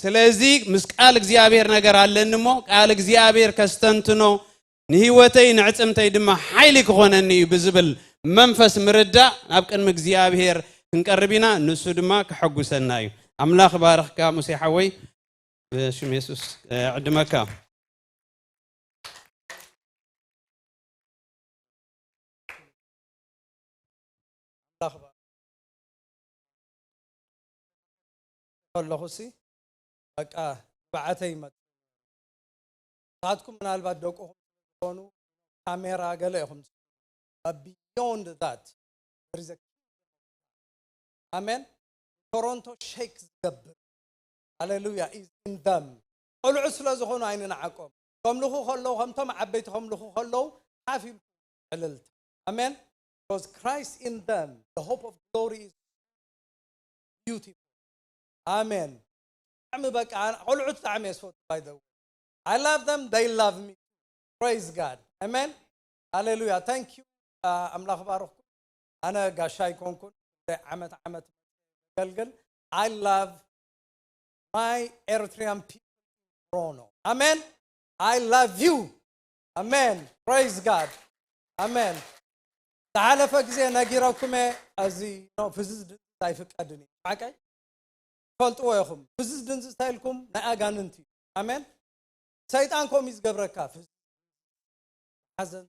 ስለዚ ምስ ቃል እግዚኣብሔር ነገር ኣለኒ እሞ ቃል እግዚኣብሔር ከስተንትኖ ንህይወተይ ንዕፅምተይ ድማ ሓይሊ ክኾነኒ እዩ ብዝብል መንፈስ ምርዳእ ናብ ቅድሚ እግዚኣብሔር ክንቀርብ ኢና። ንሱ ድማ ከሐጉሰና እዩ። ኣምላኽ ባርኽካ ሙሴ ሓወይ፣ ብሽም የሱስ ዕድመካ። ኣምላኽ ባርኽ። ከለኹ ሲ በቃ ንብዓተይ ይመጽእ። ንስኻትኩም ምናልባት ደቅኹም ዝኾኑ ካሜራ ገለ ኢኹም፣ but beyond that there is a kingdom of God. ኣሜን። ቶሮንቶ ሼክ ዝገብር ሃሌሉያ is in them። ቆልዑ ስለ ዝኾኑ ኣይንንዓቆም። ከምልኹ ከለዉ ከምቶም ዓበይቲ ከምልኹ ከለዉ ሓፍ ኢልኩም ዕልልታ። ኣሜን። Because Christ in them, the hope of glory is beautiful. ኣሜን። ብጣዕሚ በቃ ቆልዑ ብጣዕሚ እየ ዝፈቱ። By the way, I love them, they love me. Praise God. ኣሜን። ሃሌሉያ። Thank you. ኣምላኽ ባርኽኩም። ኣነ ጋሻ ኣይኮንኩን። ዓመት ዓመት ዘገልግል። I love my Eritrean people. Rono. ኣሜን። I love you. ኣሜን። Praise God. ኣሜን። ዝሓለፈ ግዜ ነጊረኩም እየ። እዚ ነው ፍዝዝ ድንዝዝ ኣይፍቀድን እዩ። ሓቀይ ፈልጥዎ ኢኹም። ፍዝዝ ድንዝዝ እንታይ ኢልኩም ናይ ኣጋንንቲ እዩ። ኣሜን። ሰይጣን ከምኡ እዩ ዝገብረካ። ፍዝዝ ሓዘን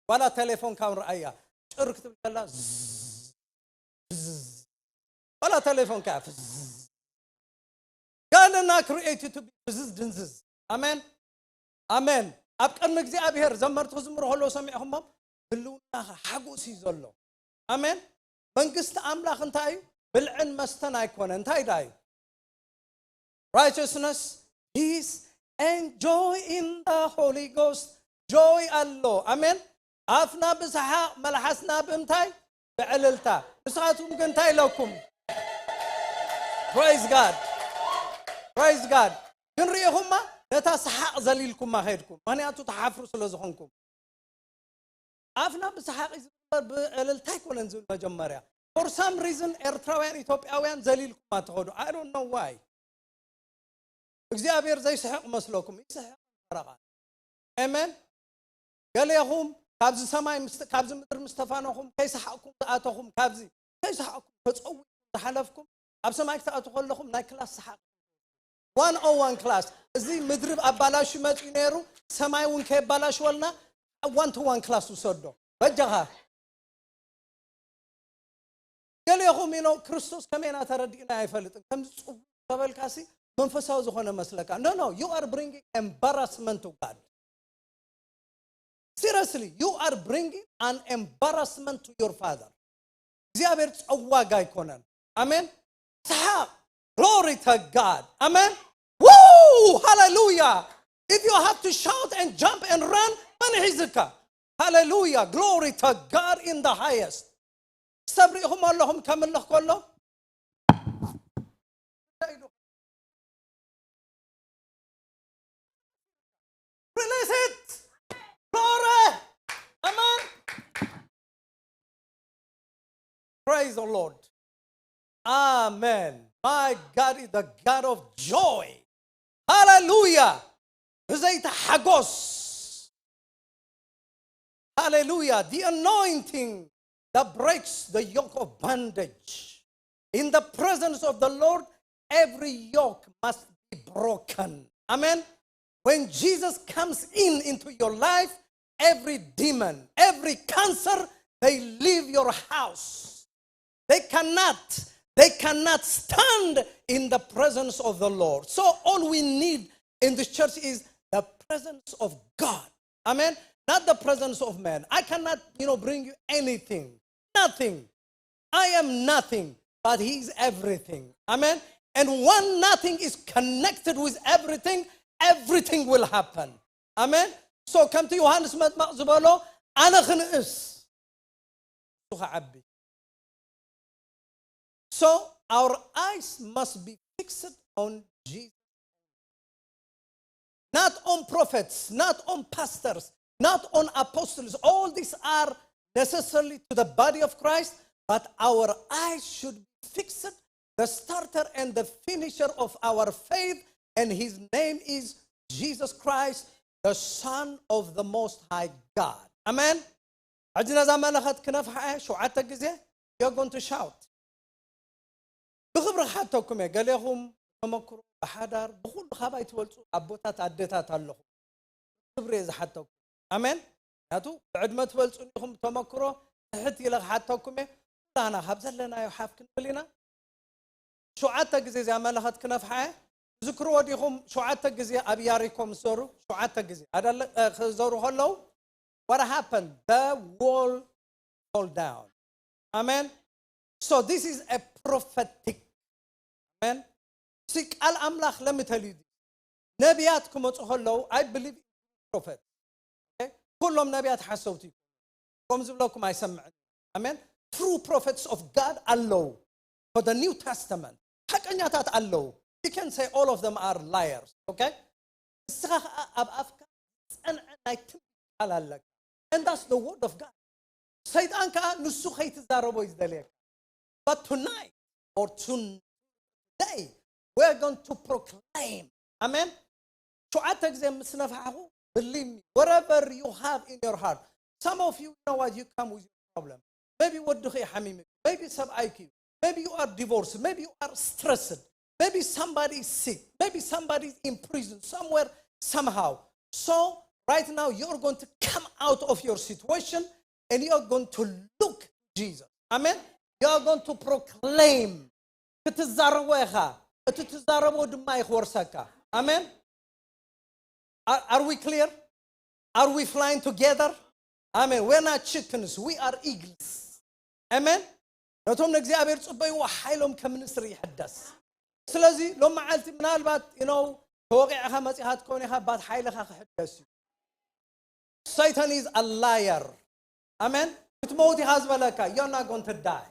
ዋላ ቴሌፎንካ እውን ረኣያ ጭር ክትብል ከላ ዝዝ ዝዝ ዋላ ቴሌፎንካ ፍዝዝ God did not create you to be ፍዝዝ ድንዝዝ። ኣሜን ኣሜን። ኣብ ቅድሚ እግዚኣብሔር ዘመርቲ ክዝምሩ ከለዉ ሰሚዕኹሞም ህልውናኻ ሓጎስ እዩ ዘሎ። ኣሜን። መንግስቲ ኣምላኽ እንታይ እዩ? ብልዕን መስተን ኣይኮነ። እንታይ ዳ እዩ? Righteousness, peace, and joy in the Holy Ghost. Joy ኣሎ። ኣሜን። ኣፍና ብሰሓቕ መልሓስና ብምንታይ? ብዕልልታ። ንስኻትኩም ግን እንታይ ኢለኩም? Praise God. Praise God. ግን ርኢኹማ ነታ ሰሓቕ ዘሊልኩማ ከይድኩም፣ ምኽንያቱ ትሓፍሩ ስለ ዝኾንኩም። ኣፍና ብሰሓቕ እዩ ዝግበር፣ ብዕልልታ ኣይኮነን ዝብል መጀመርያ። For some reason ኤርትራውያን ኢትዮጵያውያን ዘሊልኩማ ትኸዱ። I don't know why። እግዚኣብሔር ዘይስሕቕ መስለኩም? ይስሕቕ። ፈረቓ። ኣሜን። ገሌኹም ካብዚ ሰማይ ምስ፣ ካብዚ ምድሪ ምስ ተፋነኹም ከይሰሓቕኩም ዝኣተኹም፣ ካብዚ ከይሰሓቕኩም ተጸዊዕኩም ዝሓለፍኩም፣ ኣብ ሰማይ ክትኣትዉ ከለኹም ናይ ክላስ ሰሓቕ one oh one class። እዚ ምድሪ ኣባላሹ መጺኡ ነይሩ፣ ሰማይ እውን ከየባላሽወልና one to one class ውሰዶ። በጃኻ። ገሌኹም ኢኖ ክርስቶስ ከመይ ኢና ተረዲእና ኣይፈልጥን። ከምዚ ጽቡቕ ተበልካሲ መንፈሳዊ ዝኾነ መስለካ። No, no, you are bringing embarrassment to God. Seriously, you are bringing an embarrassment to your father. እግዚኣብሔር ጸዋግ ኣይኮነን። ኣሜን። ሰሓቕ። Glory to God. ኣሜን። Woo! Hallelujah. If you have to shout and jump and run, መን ሒዝካ? Hallelujah. Glory to God in the highest. ሰብ ርኢኹም ኣለኹም ከምልኽ ከሎ Release it. Glory. Amen. Praise the Lord. Amen. My God is the God of joy. Hallelujah. ብዘይቲ ሓጎስ። Hallelujah. The anointing that breaks the yoke of bondage. In the presence of the Lord, every yoke must be broken. Amen. When Jesus comes in into your life, every demon, every cancer, they leave your house. They cannot, they cannot stand in the presence of the Lord. So all we need in this church is the presence of God. Amen. Not the presence of man. I cannot, you know, bring you anything. Nothing. I am nothing, but He is everything. Amen. And when nothing is connected with everything, everything will happen. Amen. So ከምቲ ዮሃንስ መጥመቕ ዝበሎ ኣነ ክንእስ እሱ ክዓቢ። So our eyes must be fixed on Jesus. Not on prophets, not on pastors, not on apostles. All these are necessary to the body of Christ, but our eyes should be fixed the starter and the finisher of our faith, and his name is Jesus Christ, the Son of the Most High God. Amen. ሕጂ ነዛ መለኸት ክነፍሓ እየ ሸውዓተ ግዜ። You're going to shout. ብኽብሪ ክሓተኩም እየ። ገሌኹም ተመክሮ ብሓዳር ብኹሉ ካባይ ትበልጹ ኣቦታት ኣደታት ኣለኹም። ክብሪ እየ ዝሓተኩም። ኣሜን። ምክንያቱ ብዕድመ ትበልጹ ኢኹም። ተመክሮ ትሕት ኢለ ክሓተኩም እየ። ኩላና ካብ ዘለናዮ ሓፍ ክንብል ኢና። ሸውዓተ ግዜ እዚኣ መለኸት ክነፍሓ እየ። ትዝክርዎ ዲኹም? ሸውዓተ ግዜ ኣብ ያሪኮ ምስ ዘሩ፣ ሸውዓተ ግዜ ኣደለ ክዘሩ ከለዉ፣ what happened? The wall fall down. Amen. So this is a prophetic. Amen. ሲ ቃል ኣምላኽ ለምተልዩ ነቢያት ክመፁ ከለዉ፣ I believe in prophet. Okay? ኩሎም ነቢያት ሓሰውቲ እዩ። ከም ዝብለኩም ኣይሰምዕን። Amen. True prophets of God ኣለዉ። For the New Testament ሓቀኛታት ኣለዉ። You can say all of them are liars. Okay? ንስኻ ከዓ ኣብ ኣፍካ ዝፀንዐ ናይ ትንቢት ቃል ኣለካ። And that's the word of God. ሰይጣን ከዓ ንሱ ከይትዛረቦ እዩ ዝደልየካ። But tonight or today, we're going to proclaim. Amen. ሸውዓተ ግዜ ምስ ነፋሕኹ፣ believe me, whatever you have in your heart, some of you, you know what, you come with your problem. Maybe ወድኺ እዩ ሓሚሙ፣ maybe ሰብኣይኪ እዩ፣ maybe you are divorced, maybe you are stressed, maybe somebody is sick, maybe somebody is in prison somewhere, somehow. So right now you're going to come out of your situation and you're going to look Jesus. Amen. You are going to proclaim. ክትዛረቦ ኢኻ፣ እቲ ትዛረቦ ድማ እዩ ክወርሰካ። ኣሜን። Are, are we clear? Are we flying together? Amen. We're not chickens, we are eagles. Amen. ነቶም ንእግዚኣብሔር ጽበይዎ ሓይሎም ከም ንስር ይሕደስ። ስለዚ ሎም መዓልቲ ምናልባት you know ተወቂዕኻ መጺኻ ትከውን ኢኻ፣ ባት ሓይልኻ ክሕደስ እዩ። Satan is a liar. Amen. ክትመውት ኢኻ ዝበለካ፣ you're not going to die.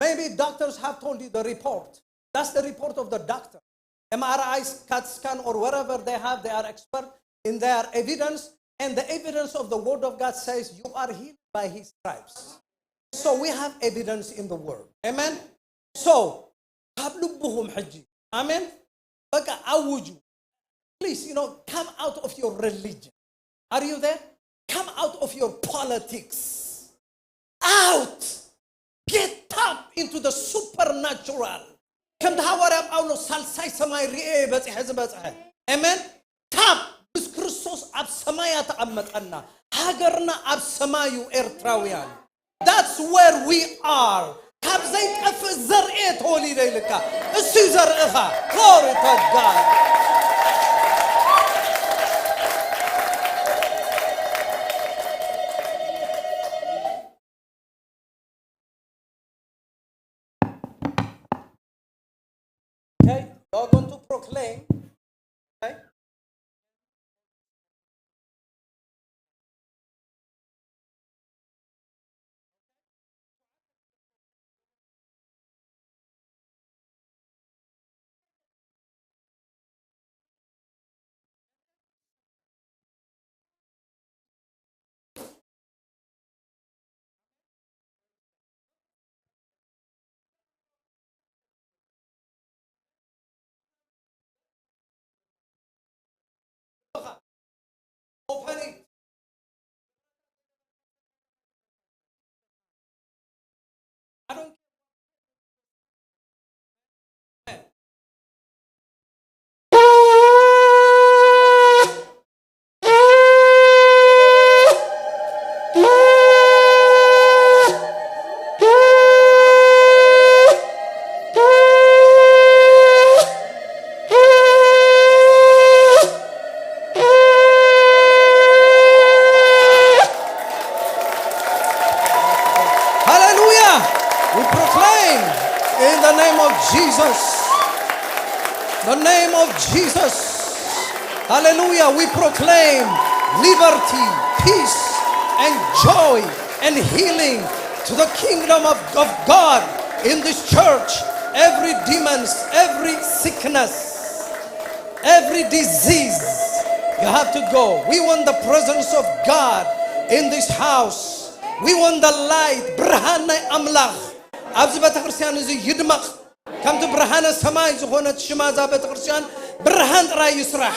Maybe doctors have told you the report. That's the report of the doctor. M R I, cat scan, or whatever they have, they are expert in their evidence. And the evidence of the word of God says you are healed by his stripes. So we have evidence in the word. Amen. So ካብ ልብኹም ሕጂ ኣሜን በቃ ኣውጁ። Please, you know, come out of your religion. Are you there? Come out of your politics. Out. Get up into the supernatural. ከምቲ ሃዋርያ ጳውሎስ ሳልሳይ ሰማይ ርኤ በጽሐ ዝበጽሐ። ኣሜን። ታብ ምስ ክርስቶስ ኣብ ሰማያ ተቐመጠና። ሃገርና ኣብ ሰማዩ ኤርትራውያን። That's where we are. ካብ ዘይጠፍእ ዘርኤ ተወሊደ ኢልካ እሱ ዘርእኻ። Glory to God. Okay, you're going to proclaim. Okay. Open it. I don't Hallelujah! We proclaim in the name of Jesus. The name of Jesus. Hallelujah. We proclaim liberty, peace, and joy and healing to the kingdom of, of God in this church. Every demons, every sickness, every disease, you have to go. We want the presence of God in this house. We want the light. ብርሃን ናይ ኣምላኽ ኣብዚ ቤተክርስትያን እዚ ይድመቕ። ከምቲ ብርሃነ ሰማይ ዝኾነት ሽማ እዛ ቤተክርስትያን ብርሃን ጥራይ ይስራሕ።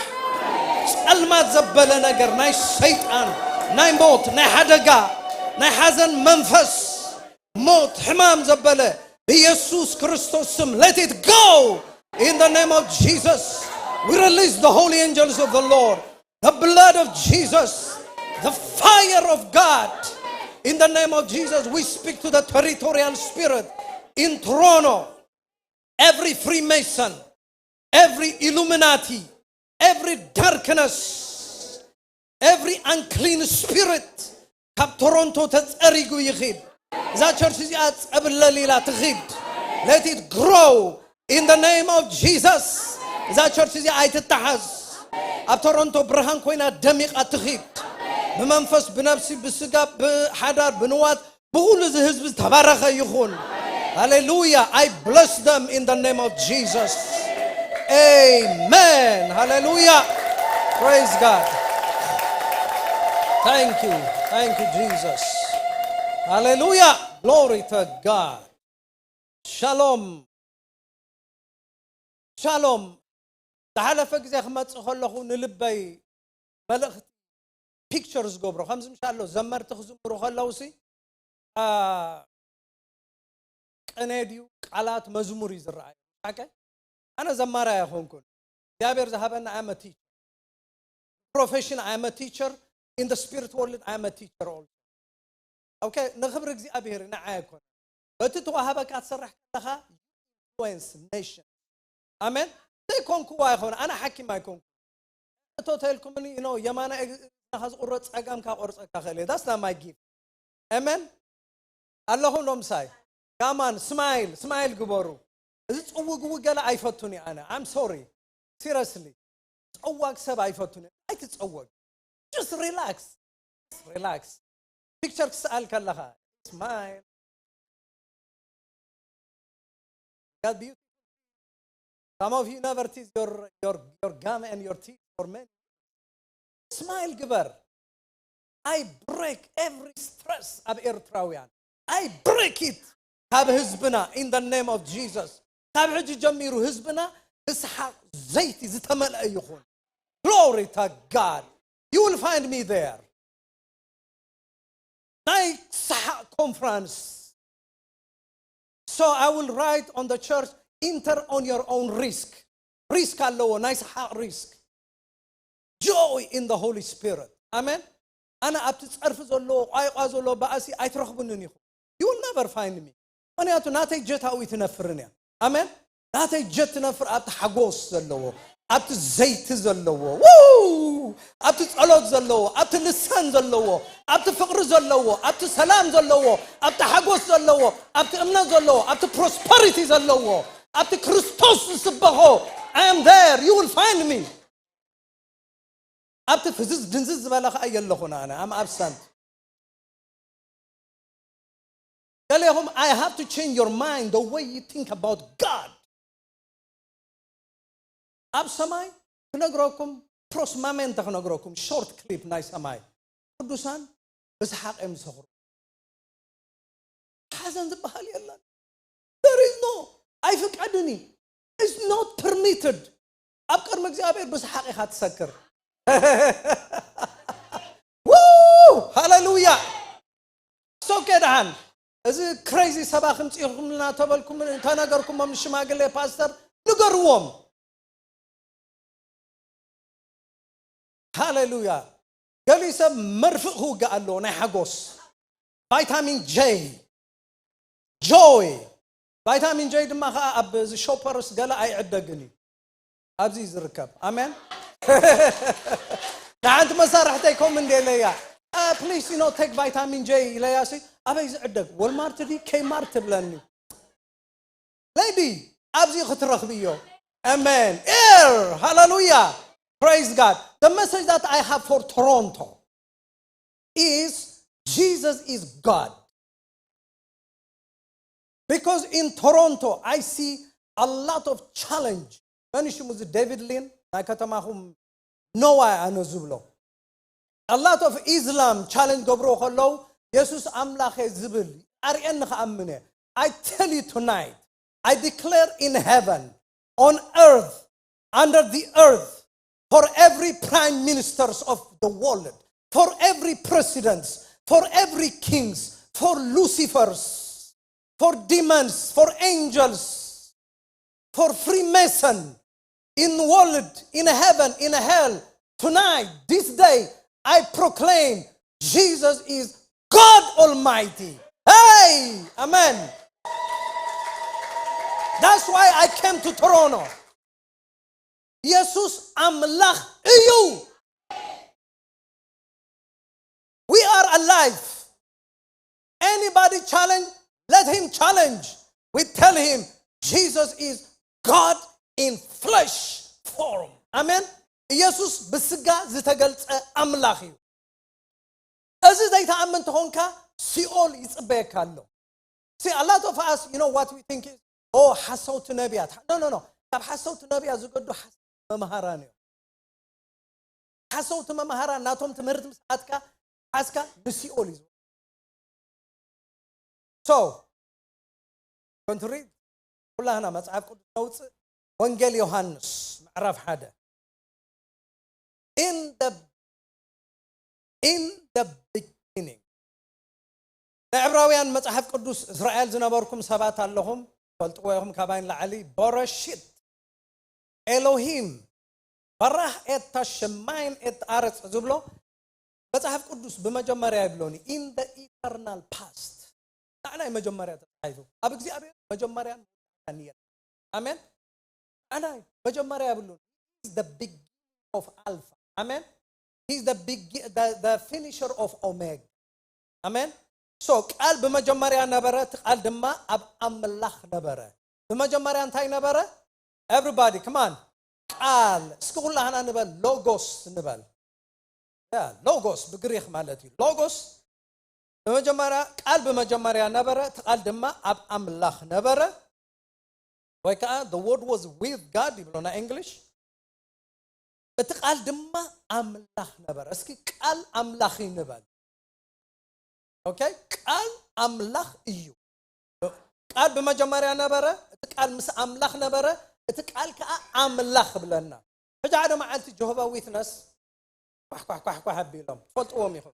ጸልማት ዘበለ ነገር፣ ናይ ሰይጣን፣ ናይ ሞት፣ ናይ ሓደጋ፣ ናይ ሓዘን መንፈስ፣ ሞት፣ ሕማም ዘበለ ብኢየሱስ ክርስቶስ ስም let it go in the name of Jesus. We release the holy angels of the Lord, the blood of Jesus, the fire of God. In the name of Jesus, we speak to the territorial spirit in Toronto. Every Freemason, every Illuminati, every darkness, every unclean spirit ካብ ቶሮንቶ ተጸሪጉ ይኺድ። እዛ ቸርች እዚኣ ጸብለል ኢላ ትኺድ። Let it grow in the name of Jesus. እዛ ቸርች እዚኣ ኣይትተሓዝ። ኣብ ቶሮንቶ ብርሃን ኮይና ደሚቓ ትኺድ። ብመንፈስ፣ ብነብሲ፣ ብስጋ፣ ብሓዳር፣ ብንዋት፣ ብኹሉ እዚ ህዝቢ ዝተባረኸ ይኹን። ሃሌሉያ። I bless them in the name of Jesus. Amen. ሃሌሉያ። Praise God. Thank you. Thank you, Jesus. ሃሌሉያ። Glory to God. ሻሎም። ሻሎም። ዝሓለፈ ግዜ ክመጽእ ከለኹ ንልበይ መልእኽቲ ፒክቸር ዝገብሮ፣ ከምዚ ምሻሎ ዘመርቲ ክዝምሩ ከለውሲ፣ አ፣ ቅኔ ድዩ ቃላት መዝሙር እዩ ዝረኣዩ። ሓቀ? ኣነ ዘማሪ ኣይኮንኩን። እግዚኣብሔር ዝሃበና፣ I am a teacher. Profession, I am a teacher. In the spirit world, I am a teacher also. Okay? ንኽብሪ እግዚኣብሔር፣ ንዓይ ኣይኮነ። በቲ ተዋሃበካ ትሰርሕ ከለኻ፣ you influence nation. ኣሜን። ዘይኮንኩዋ ኣይኮነ፣ ኣነ ሓኪም ኣይኮንኩ። እቶ ተልኩምኒ፣ you know፣ የማና እግርኻ ዝቑረጽ ጸጋምካ ቆርጸካ ክእል እየ። That's not my gift. ኣሜን። ኣለኹም ዶ ምሳይ? Come on, smile, smile ግበሩ። እዚ ጽውግውግ ገለ ኣይፈቱን እየ ኣነ። I'm sorry. Seriously. ጸዋግ ሰብ ኣይፈቱን እየ። ኣይትጸወግ። Just relax. Relax. ፒክቸር ክስኣል ከለኻ፣ smile. Got beautiful teeth. Some of you never tease your, your, your gum and your teeth for many. Smile ግበር። I break every stress ኣብ ኤርትራውያን። I break it ካብ ህዝብና in the name of Jesus. ካብ ሕጂ ጀሚሩ ህዝብና ብሰሓቕ ዘይቲ ዝተመልአ ይኹን። Glory to God. You will find me there. ናይ ሰሓቕ ኮንፈረንስ። So I will write on the church, enter on your own risk. ሪስክ ኣለዎ፣ ናይ ሰሓቕ ሪስክ። Joy in the Holy Spirit. ኣሜን። ኣነ ኣብቲ ጸርፊ ዘለዎ፣ ቋይቋ ዘለዎ ባእሲ ኣይትረኽቡንን ኢኹም። You will never find me. ምኽንያቱ ናተይ ጀት ኣብኡ ኣይትነፍርን እያ። ኣሜን። ናተይ ጀት ትነፍር ኣብቲ ሓጎስ ዘለዎ፣ ኣብቲ ዘይቲ ዘለዎ፣ ው! ኣብቲ ጸሎት ዘለዎ፣ ኣብቲ ልሳን ዘለዎ፣ ኣብቲ ፍቕሪ ዘለዎ፣ ኣብቲ ሰላም ዘለዎ፣ ኣብቲ ሓጎስ ዘለዎ፣ ኣብቲ እምነት ዘለዎ፣ ኣብቲ ፕሮስፐሪቲ ዘለዎ፣ ኣብቲ ክርስቶስ ዝስበኾ። I am there. You will find me. ኣብቲ ፍዝዝ ድንዝዝ ዝበለ ኸኣ የለኹን ኣነ። I'm absent. ገሌኹም, I have to change your mind, the way you think about God. ኣብ ሰማይ ክነግረኩም፣ ፕሮስማሜንተ ክነግረኩም፣ ሾርት ክሊፕ ናይ ሰማይ። ቅዱሳን ብሰሓቕ እዮም ዝሰኽሩ። ሓዘን ዝበሃል የለን። There is no፣ ኣይፍቀድን እዩ። It's not permitted. ኣብ ቅድሚ እግዚኣብሔር ብሰሓቕ ኢኻ ትሰክር። Woo! ሃሌሉያ። ሶኬ ደሓን፣ እዚ ክሬዚ ሰባኺ ምጽኢኹምልና ተበልኩም፣ ተነገርኩሞም ንሽማግሌ ፓስተር፣ ንገርዎም። ሃሌሉያ። ገሊኡ ሰብ መርፍእ ክውጋእ ኣለዎ፣ ናይ ሓጎስ። ቫይታሚን ጄ፣ ጆይ። ቫይታሚን ጄ ድማ ኸዓ ኣብ እዚ ሾፐርስ ገለ ኣይዕደግን እዩ። ኣብዚ እዩ ዝርከብ። ኣሜን። ንሓንቲ መሳርሕተይ ከምኡ እንደ ኢለያ፣ "Uh, please, you know, take vitamin J" ኢለያ ሲ፣ "ኣበይ ዝዕደግ? ወልማርት ድዩ ኬማርት?" ትብለኒ። ሌዲ፣ ኣብዚ ክትረኽብዮ። ኣሜን። ኤር፣ ሃሌሉያ። Praise God. The message that I have for Toronto is Jesus is God. Because in Toronto, I see a lot of challenge. መን ሽሙ እዚ? ዴቪድ ሊን፣ ናይ ከተማኹም ኖዋ ኣነ ዝብሎ። A lot of Islam challenge ገብርዎ ከለዉ፣ የሱስ ኣምላኽ እየ ዝብል፣ ኣርእየኒ ክኣምን እየ። I tell you tonight, I declare in heaven, on earth, under the earth, for every prime ministers of the world, for every presidents, for every kings, for Lucifers, for demons, for angels, for Freemason, in world, in heaven, in hell, tonight, this day, I proclaim Jesus is God Almighty. Hey, amen. That's why I came to Toronto. ኢየሱስ ኣምላኽ እዩ። We are alive. Anybody challenge, let him challenge. We tell him Jesus is God in flesh form. ኣሜን። ኢየሱስ ብስጋ ዝተገልጸ ኣምላኽ እዩ። እዚ ዘይተኣምን ተኾንካ ሲኦል ይጽበየካ ኣሎ። See, a lot of us, you know what we think is, oh, ሓሰውቲ ነቢያት። No, no, no. ካብ ሓሰውቲ ነቢያት ዝገዱ ሓሰውቲ መምሃራን እዮም። ሓሰውቲ መምሃራን ናቶም ትምህርቲ ምስ ኣትካ ሓዝካ ንሲኦል እዩ ዝወ- So, going to read ኩላህና መጽሓፍ ቅዱስ ነውፅእ። ወንጌል ዮሃንስ ምዕራፍ ሓደ in the in the beginning ንዕብራውያን መጽሓፍ ቅዱስ እስራኤል ዝነበርኩም ሰባት ኣለኹም ፈልጥዎ ኢኹም ካባይ ንላዕሊ በረሺት ኤሎሂም በራህ ኤታ ሸማይን ኤት ኣረጽ ዝብሎ መጽሓፍ ቅዱስ ብመጀመርያ ይብሎኒ in the eternal past ንዓናይ መጀመርያ ተጻሒፉ ኣብ እግዚኣብሔር መጀመርያን መወዳእታን የለን ኣሜን ንዓናይ መጀመርያ ይብሉን is the beginning of alpha ኣሜን is the, begin, the, the finisher of omega ኣሜን so ቃል ብመጀመርያ ነበረ እቲ ቃል ድማ ኣብ ኣምላኽ ነበረ ብመጀመርያ እንታይ ነበረ everybody come on ቃል እስኪ ኩላህና ንበል ሎጎስ ንበል ሎጎስ ብግሪክ ማለት እዩ ሎጎስ ብመጀመርያ ቃል ብመጀመርያ ነበረ እቲ ቃል ድማ ኣብ ኣምላኽ ነበረ ወይ ከዓ the word was with God ይብሎ ናይ እንግሊሽ እቲ ቃል ድማ ኣምላኽ ነበረ እስኪ ቃል ኣምላኽ ንበል okay ቃል ኣምላኽ እዩ ቃል ብመጀመርያ ነበረ እቲ ቃል ምስ ኣምላኽ ነበረ እቲ ቃል ከዓ ኣምላኽ ብለና ሕጂ ሓደ መዓልቲ ጀሆባ ዊትነስ ኳሕኳሕኳሕኳሕ ኣቢሎም ትፈልጥዎም ኢኹም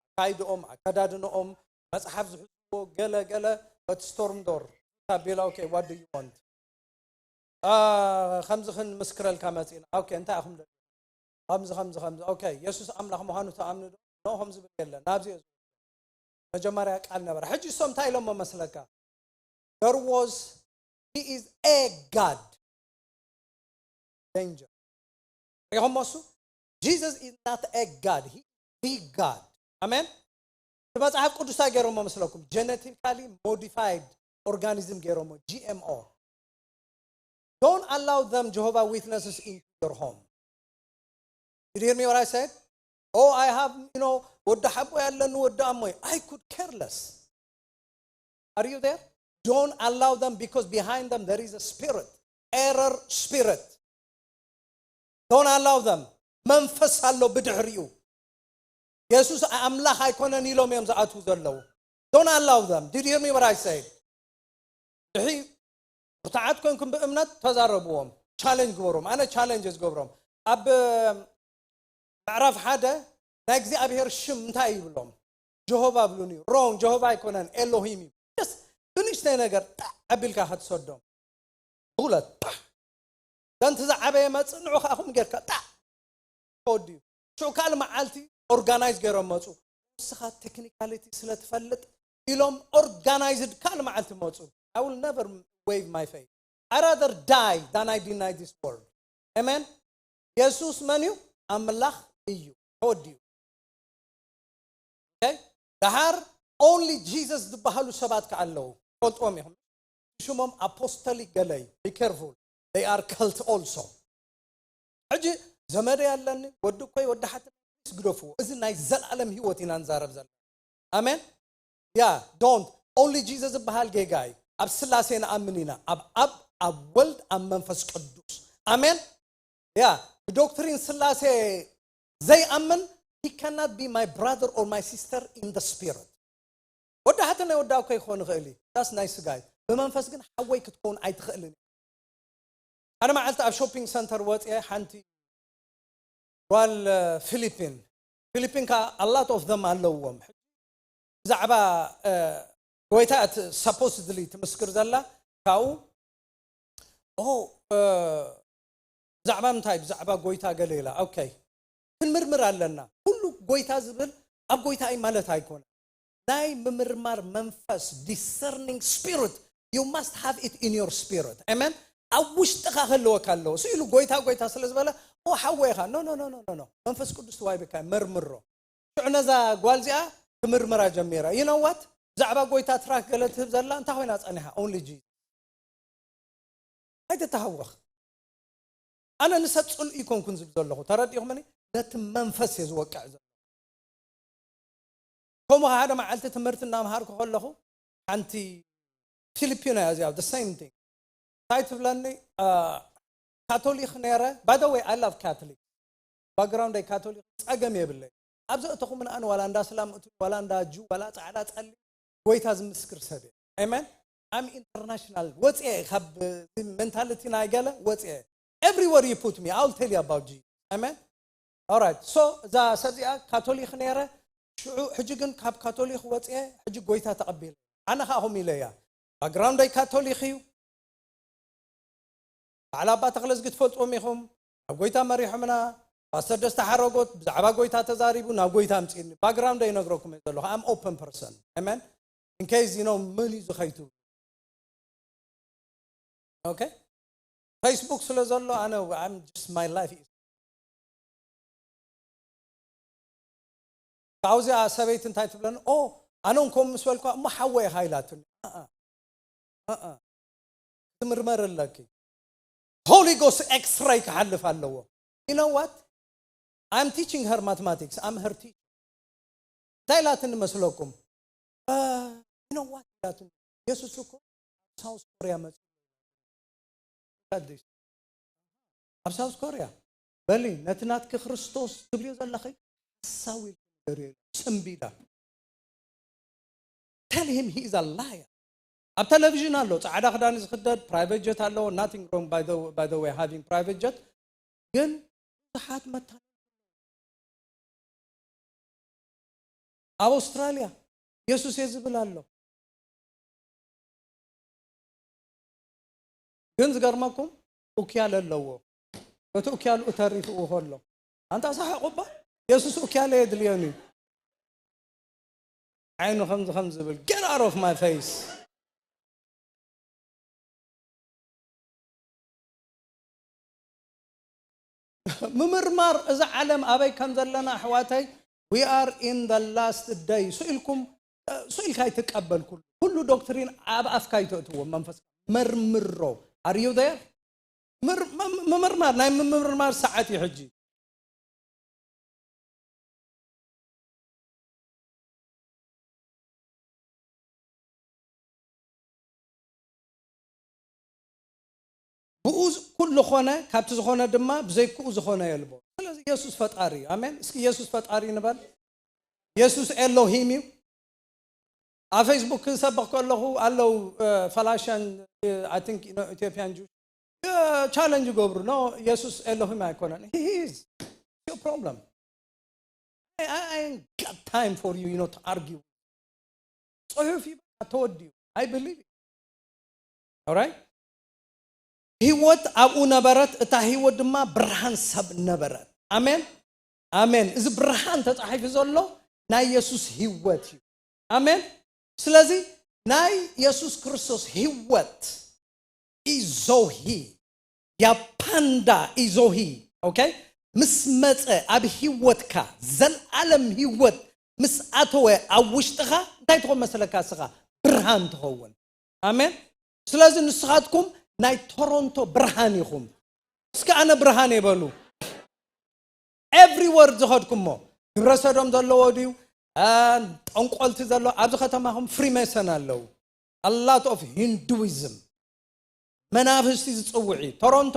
ኣካይድኦም ኣከዳድንኦም መፅሓፍ ዝሕዝዎ ገለ ገለ በቲ ስቶርም ዶር ታቤላ okay what do you want ከምዚ ክንምስክረልካ መፂና okay እንታይ ኢኹም ከምዚ ከምዚ ከምዚ okay የሱስ ኣምላኽ ምዃኑ ተኣምኑ ዶ no ከምዚ ብል የለን ናብዚ መጀመርያ ቃል ነበረ ሕጂ እሶም እንታይ ኢሎሞ መስለካ there was he is a God danger ሪኹሞ እሱ Jesus is not a God he is the God ኣሜን እቲ መጽሓፍ ቅዱሳ ገይሮሞ መስለኩም genetically modified organism ገይሮሞ GMO don't allow them Jehovah Witnesses into your home did you hear me what I said oh I have you know ወዲ ሓቦ ያለን ወዲ ኣሞይ I could care less are you there don't allow them because behind them there is a spirit error spirit don't allow them መንፈስ ኣሎ ብድሕሪኡ የሱስ ኣምላኽ ኣይኮነን ኢሎም እዮም ዝኣትዉ ዘለዉ don't allow them did you hear me what I said ድሒ ብርታዓት ኮንኩም ብእምነት ተዛረብዎም ቻለንጅ ግበሮም ኣነ ቻለንጅ ዝገብሮም ኣብ ምዕራፍ ሓደ ናይ እግዚኣብሔር ሽም እንታይ ይብሎም ጀሆባ ብሉኒ ሮን ጀሆባ ኣይኮነን ኤሎሂም እዩ ስ ብንእሽተይ ነገር ጣዕ ኣቢልካ ክትሰዶም ሁለት ጣዕ ዘንቲ ዝዓበየ መፅእ ንዑ ከዓ ኹም ጌርካ ጣዕ ተወዲዩ ሽዑ ካልእ መዓልቲ ኦርጋናይዝ ገይሮም መፁ ንስኻ ቴክኒካሊቲ ስለ ትፈልጥ ኢሎም ኦርጋናይዝድ ካልእ መዓልቲ መፁ I will never wave my faith I rather die than I deny this word ኣሜን የሱስ መን እዩ ኣምላኽ እዩ ተወዲኡ okay? ደሓር only Jesus ዝበሃሉ ሰባት ከ ኣለዉ ፈልጥዎም ኢኹም ሽሞም apostolic ገለ እዩ be careful they are cult also ሕጂ ዘመደ ያለኒ ወዲ እኮይ ወዲ ሓቲ ግደፍዎ እዚ ናይ ዘላለም ህይወት ኢና ንዛረብ ዘለና ኣሜን yeah don't only Jesus ዝበሃል ጌጋ እዩ ኣብ ስላሴ ንኣምን ኢና ኣብ ኣብ ኣብ ወልድ ኣብ መንፈስ ቅዱስ ኣሜን yeah ብዶክትሪን ስላሴ ዘይኣምን he cannot be my brother or my sister in the spirit ወዲ ሓቲ ናይ ወዳ እኮ ይኾን ይኽእል እዩ that's ናይ ስጋ እዩ ብመንፈስ ግን ሓወይ ክትከውን ኣይትኽእልን። ሓደ መዓልቲ ኣብ ሾፒንግ ሰንተር ወፅየ፣ ሓንቲ ጓል ፊሊፒን፣ ፊሊፒን ከዓ a lot of them ኣለውዎም። ብዛዕባ ጎይታ እቲ supposedly ትምስክር ዘላ ካብኡ፣ ኦ፣ ብዛዕባ ምንታይ? ብዛዕባ ጎይታ ገለ ኢላ። ኦኬ፣ ክንምርምር ኣለና። ኩሉ ጎይታ ዝብል ኣብ ጎይታ እዩ ማለት ኣይኮነ። ናይ ምምርማር መንፈስ፣ discerning spirit, you must have it in your spirit. Amen. ኣብ ውሽጥኻ ክህልወካ ኣለዎ። ስኢሉ ጎይታ ጎይታ ስለ ዝበለ፣ ኦ ሓወይኻ፣ no, no, no, no, no, no። መንፈስ ቅዱስ ተዋሂብካ መርምሮ። ሽዑ ነዛ ጓል እዚኣ ክምርምራ ጀሚረ። You know what? ብዛዕባ ጎይታ ትራክ ገለ ትህብ ዘላ እንታይ ኮይና ጸኒሓ? Only Jesus። ኣይትተሃወኽ። ኣነ ንሰብ ጽልኡ ይኮንኩን ዝብል ዘለኹ፣ ተረዲኹምኒ? ነቲ መንፈስ እየ ዝወቅዕ ዘሎ። ከምኡ ሓደ መዓልቲ ትምህርቲ እናምሃርኩ ከለኹ ሓንቲ ፊሊፒኖ እያ እዚኣ፣ the same thing። እንታይ ትብለኒ? ካቶሊክ ነይረ። By the way, I love Catholic። ባክግራውንደይ ካቶሊክ፣ ጸገም የብለይ። ኣብ ዘእተኹ ምንኣን ዋላ እንዳ ስላም እቱ ዋላ እንዳ ጁ ዋላ ጻዕዳ ጸሊ ጎይታ ዝምስክር ሰብ እየ። Amen። I'm international። ወጽየ ካብ ሜንታሊቲ ናይ ገለ ወጽየ። Everywhere you put me, I'll tell you about Jesus. Amen። Alright። So እዛ ሰብ እዚኣ ካቶሊክ ነይረ። ሽዑ ሕጂ ግን ካብ ካቶሊክ ወጽየ፣ ሕጂ ጎይታ ተቐቢለ። ኣነ ከዓ ኹም ኢለ እያ። ባክግራውንደይ ካቶሊክ እዩ። በዓል ኣባ ተኽለዝጊ ትፈልጥዎም ኢኹም። ኣብ ጎይታ መሪሖምና። ፓስተር ደስታ ሓረጎት ብዛዕባ ጎይታ ተዛሪቡ ናብ ጎይታ ኣምጺእኒ። ባክግራውንደይ ይነግረኩም እየ ዘለኹ። I'm open person። Amen። In case you know መን እዩ ዝኸይቱ። ኦኬ። ፌስቡክ ስለ ዘሎ ኣነ I'm just my life is ካብዚኣ ሰበይቲ እንታይ ትብለኒ? ኦ ኣነ እውን ከምኡ ምስ በልኳ እሞ ሓወ ኢኻ ኢላትኒ። ኣኣ፣ ኣኣ፣ ክትምርመር ኣለኪ። ሆሊ ጎስት ኤክስራይ ክሓልፍ ኣለዎ። You know what? I'm teaching her mathematics. I'm her teacher. እንታይ ኢላትኒ መስለኩም? You know what? ኢላትኒ፣ የሱስ እኮ ሳውስ ኮርያ መጽ ቀድሽ ኣብ ሳውስ ኮርያ በሊ ነቲ ናትኪ ክርስቶስ ትብልዮ ዘለኺ ሓሳዊ ንገርዮ ኢላ ጽምቢላ። Tell him he is a liar። ኣብ ቴሌቪዥን ኣሎ፣ ጻዕዳ ክዳን ዝኽደድ፣ ፕራይቬት ጀት ኣለዎ። Nothing wrong by the, by the way having private jet። ግን ብዙሓት መታ ኣብ ኣውስትራልያ የሱስ እየ ዝብል ኣሎ። ግን ዝገርመኩም ኡክያለ ኣለዎ። እቲ ኡክያሉ ተሪፍኡ ከሎ ኣንታ ሰሓቑ እባ የሱስ ኡክያለ የድልዮን እዩ። ዓይኑ ከምዚ ከም ዝብል get out of my face። ምምርማር እዛ ዓለም ኣበይ ከም ዘለና ኣሕዋተይ፣ we are in the last day። ስኢልኩም ስኢልካ ኣይትቀበል። ኩሉ ኩሉ ዶክትሪን ኣብ ኣፍካ ኣይተእትዎ። መንፈስ መርምሮ። Are you there? ምር- መም- ምምርማር ናይ ምምርማር ሰዓት እዩ ሕጂ። ብኡ ኩሉ ኾነ፣ ካብቲ ዝኾነ ድማ ብዘይክኡ ዝኾነ የልቦ። ስለዚ የሱስ ፈጣሪ እዩ። ኣሜን። እስኪ የሱስ ፈጣሪ ንበል። የሱስ ኤሎሂም እዩ። ኣብ ፌስቡክ ክሰብኽ ከለኹ ኣለዉ ፈላሻን ኢትዮጵያን ጁ ቻለንጅ ይገብሩ። ኖ፣ የሱስ ኤሎሂም ኣይኮነን። He is your problem. I, I, I ain't got time for you, you know, to argue. ጽሑፍ ይበል ተወዲኡ። I believe it. Alright? ህይወት ኣብኡ ነበረት፣ እታ ህይወት ድማ ብርሃን ሰብ ነበረት። ኣሜን፣ ኣሜን። እዚ ብርሃን ተጻሒፉ ዘሎ ናይ የሱስ ህይወት እዩ። ኣሜን። ስለዚ ናይ የሱስ ክርስቶስ ህይወት ኢዞሂ ያፓንዳ ኢዞሂ፣ ኦኬ፣ ምስ መጸ ኣብ ህይወትካ ዘልኣለም ህይወት ምስ ኣተወ ኣብ ውሽጥኻ እንታይ ትኾን መሰለካ? እስኻ ብርሃን ትኸውን። ኣሜን። ስለዚ ንስኻትኩም ናይ ቶሮንቶ ብርሃን ኢኹም። እስኪ ኣነ ብርሃን ይበሉ። ኤቭሪወር ዝኸድኩሞ ግብረ ሰዶም ዘለዎ ድዩ፣ ጠንቆልቲ ዘለዎ ኣብዚ ከተማኹም ፍሪሜሰን ኣለዉ። A lot of Hinduism መናፍስቲ ዝጽውዒ። ቶሮንቶ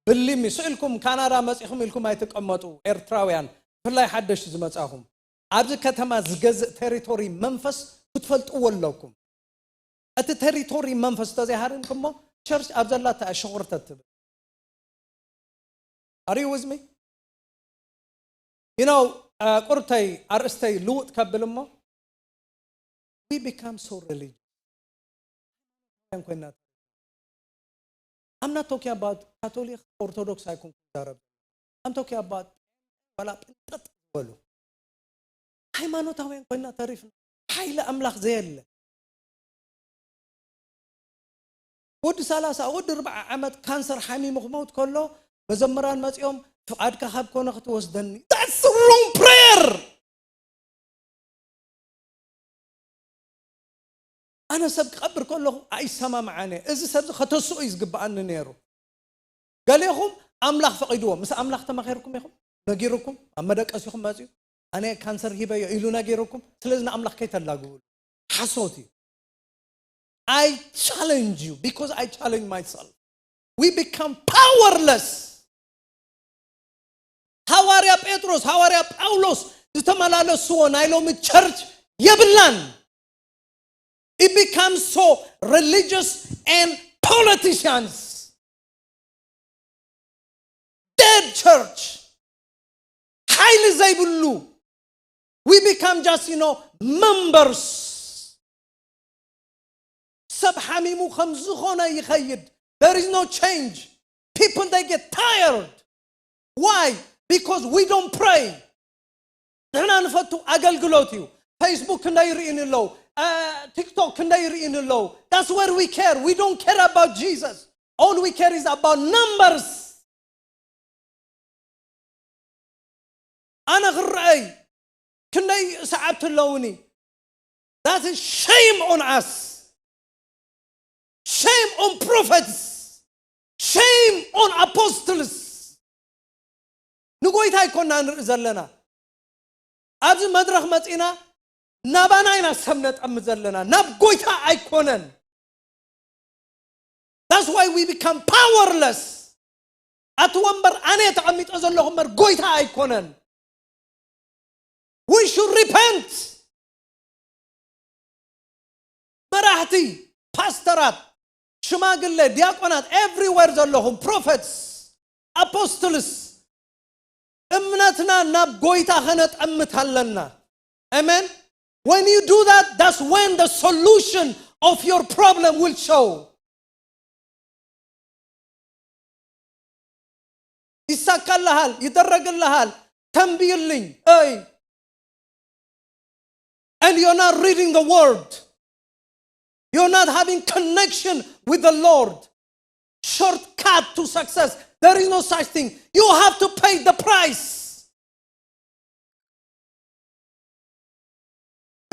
ብሊሚ ስኢልኩም ካናዳ መጺኹም ኢልኩም ኣይትቀመጡ። ኤርትራውያን ብፍላይ ሓደሽቲ ዝመጻኹም ኣብዚ ከተማ ዝገዝእ ቴሪቶሪ መንፈስ ክትፈልጥዎ ኣለኩም። እቲ ቴሪቶሪ መንፈስ ተዘይሃርን ክሞ ቸርች ኣብ ዘላታ ሽቁርተት ትብል። Are you with me? You know, uh, ቁርተይ ኣርእስተይ ልውጥ ከብል እሞ we become so religious ኮይና I'm not talking about Catholic Orthodox ኣይኮንኩ ዛረብ I'm talking about ወላ ጴንጠጥ ዝበሉ ሃይማኖታውያን ኮይና ተሪፍና ሓይሊ ኣምላኽ ዘየለ ወዲ ሰላሳ ወዲ ኣርባዓ ዓመት ካንሰር ሓሚሙ ክመውት ከሎ መዘምራን መጺኦም ፍቓድካ ካብ ኮነ ክትወስደኒ that's wrong prayer ኣነ ሰብ ክቐብር ከለኹ ኣይሰማምዓን እየ እዚ ሰብ ከተስኡ እዩ ዝግብኣኒ ነይሩ ገሌኹም ኣምላኽ ፈቒድዎ ምስ ኣምላኽ ተማኺርኩም ኢኹም ነጊርኩም ኣብ መደቀሲኹም መፅዩ ኣነ ካንሰር ሂበዮ ኢሉ ነጊርኩም ስለዚ ንኣምላኽ ከይተላግብሉ ሓሶት እዩ I challenge you because I challenge myself we become powerless ሃዋርያ ጴጥሮስ ሃዋርያ ጳውሎስ ዝተመላለስዎ ናይ ሎሚ ቸርች የብላን It becomes so religious and politicians dead church ሓይሊ ዘይብሉ we become just you know members ሰብ ሓሚሙ ከም ዝኾነ ይኸይድ there is no change people they get tired why because we don't pray ንሕና ንፈቱ ኣገልግሎት እዩ Facebook ክንደይ ይርእን ኣለዉ ቲክቶክ ክንደይ ይርእን ኣለዉ that's what we care we don't care about Jesus all we care is about numbers ኣነ ክረአይ ክንደይ ሰዓብቲ ኣለውኒ that is shame on us shame on prophets shame on apostles ንጎይታ ኣይኮና ንርኢ ዘለና ኣብዚ መድረኽ መፂና ናባና ኢና ሰብ ነጠምት ዘለና ናብ ጎይታ ኣይኮነን That's why we become powerless ኣቲ ወንበር ኣነ ተቐሚጠ ዘለኹ እምበር ጎይታ ኣይኮነን We should repent መራሕቲ ፓስተራት ሽማግለ ዲያቆናት everywhere ዘለኹም prophets apostles እምነትና ናብ ጎይታ ከነጠምት ኣለና amen when you do that that's when the solution of your problem will show ይሳካልሃል ይደረግልሃል ተንብይልኝ እይ and you're not reading the word you're not having connection with the Lord shortcut to success there is no such thing you have to pay the price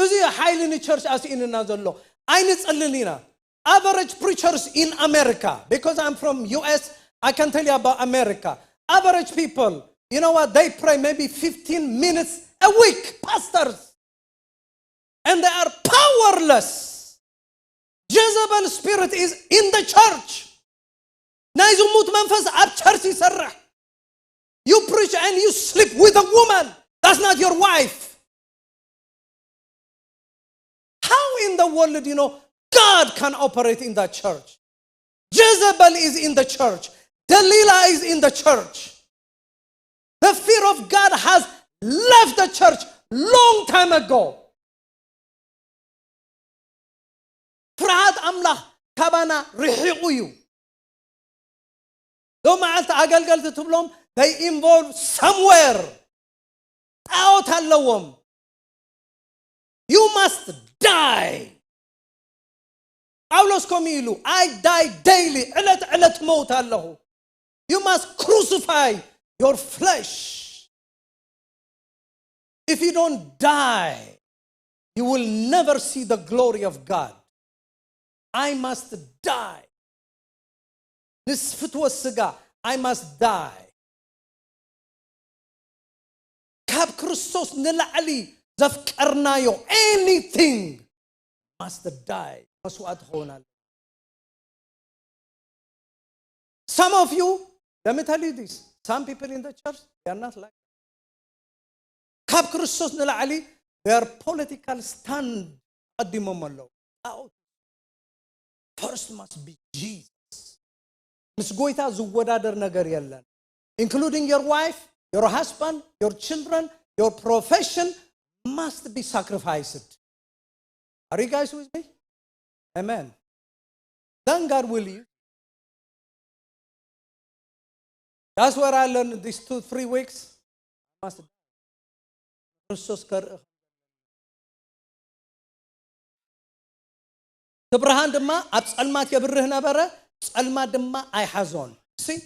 እዚ ሓይሊ ንቸርች ኣስኢንና ዘሎ ኣይንጸልን ኢና average preachers in America because I'm from U S I can tell you about America average people you know what they pray maybe fifteen minutes a week pastors and they are powerless Jezebel spirit is in the church ናይ ዝሙት መንፈስ ኣብ ቸርች ይሰርሕ you preach and you sleep with a woman that's not your wife how in the world you know God can operate in that church Jezebel is in the church Delilah is in the church the fear of God has left the church long time ago ፍርሃት ኣምላኽ ካባና ርሒቑ እዩ ሎም መዓልቲ ኣገልገልቲ ትብሎም they involve somewhere ጣዖት ኣለዎም you must die ጳውሎስ ከምኡ ኢሉ I die daily ዕለት ዕለት መውት ኣለኹ you must crucify your flesh if you don't die you will never see the glory of God I must die ንስፍትወ ስጋ I must die ካብ ክርስቶስ ንላዕሊ ዘፍቀርናዮ anything must die መስዋዕቲ ክኸውን ኣሎ some of you let me tell you this some people in the church they are not like ካብ ክርስቶስ ንላዕሊ their political stand ቀዲሞም ኣለዉ ጣዖት First must be Jesus. ምስ ጎይታ ዝወዳደር ነገር የለን። Including your wife, your husband, your children, your profession must be sacrificed. Are you guys with me? Amen. Then God will use. That's where I learned these two, three weeks. Must ክርስቶስ ከርኢ እቲ ብርሃን ድማ ኣብ ጸልማት የብርህ ነበረ፣ ጸልማት ድማ ኣይሓዞን። See?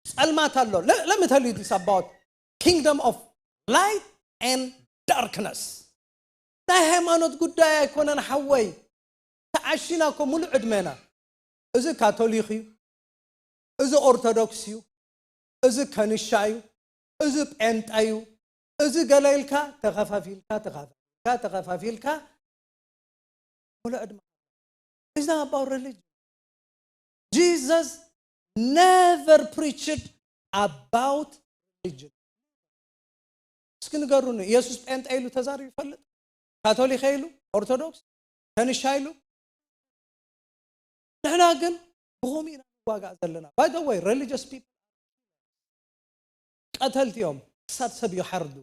ጸልማት ኣሎ። Let me tell you this about kingdom of light and darkness. ናይ ሃይማኖት ጉዳይ ኣይኮነን ሓወይ። ተዓሺና እኮ ሙሉእ ዕድመና። እዚ ካቶሊክ እዩ፣ እዚ ኦርቶዶክስ እዩ፣ እዚ ከንሻ እዩ፣ እዚ ጴንጠ እዩ፣ እዚ ገለ ኢልካ ተኸፋፊልካ ተኸፋፊልካ ተኸፋፊልካ ሙሉእ ዕድመ። It's not about religion. Jesus never preached about religion. እስኪ ንገሩኒ፣ ኢየሱስ ጴንጠ ኢሉ ተዛሪቡ ይፈልጥ? ካቶሊክ ኢሉ፣ ኦርቶዶክስ፣ ከንሻ ኢሉ? ንሕና ግን ብኸምኡ ኢና ንዋጋእ ዘለና። By the way, religious people ቀተልቲ እዮም። ክሳብ ሰብ ይሓርዱ።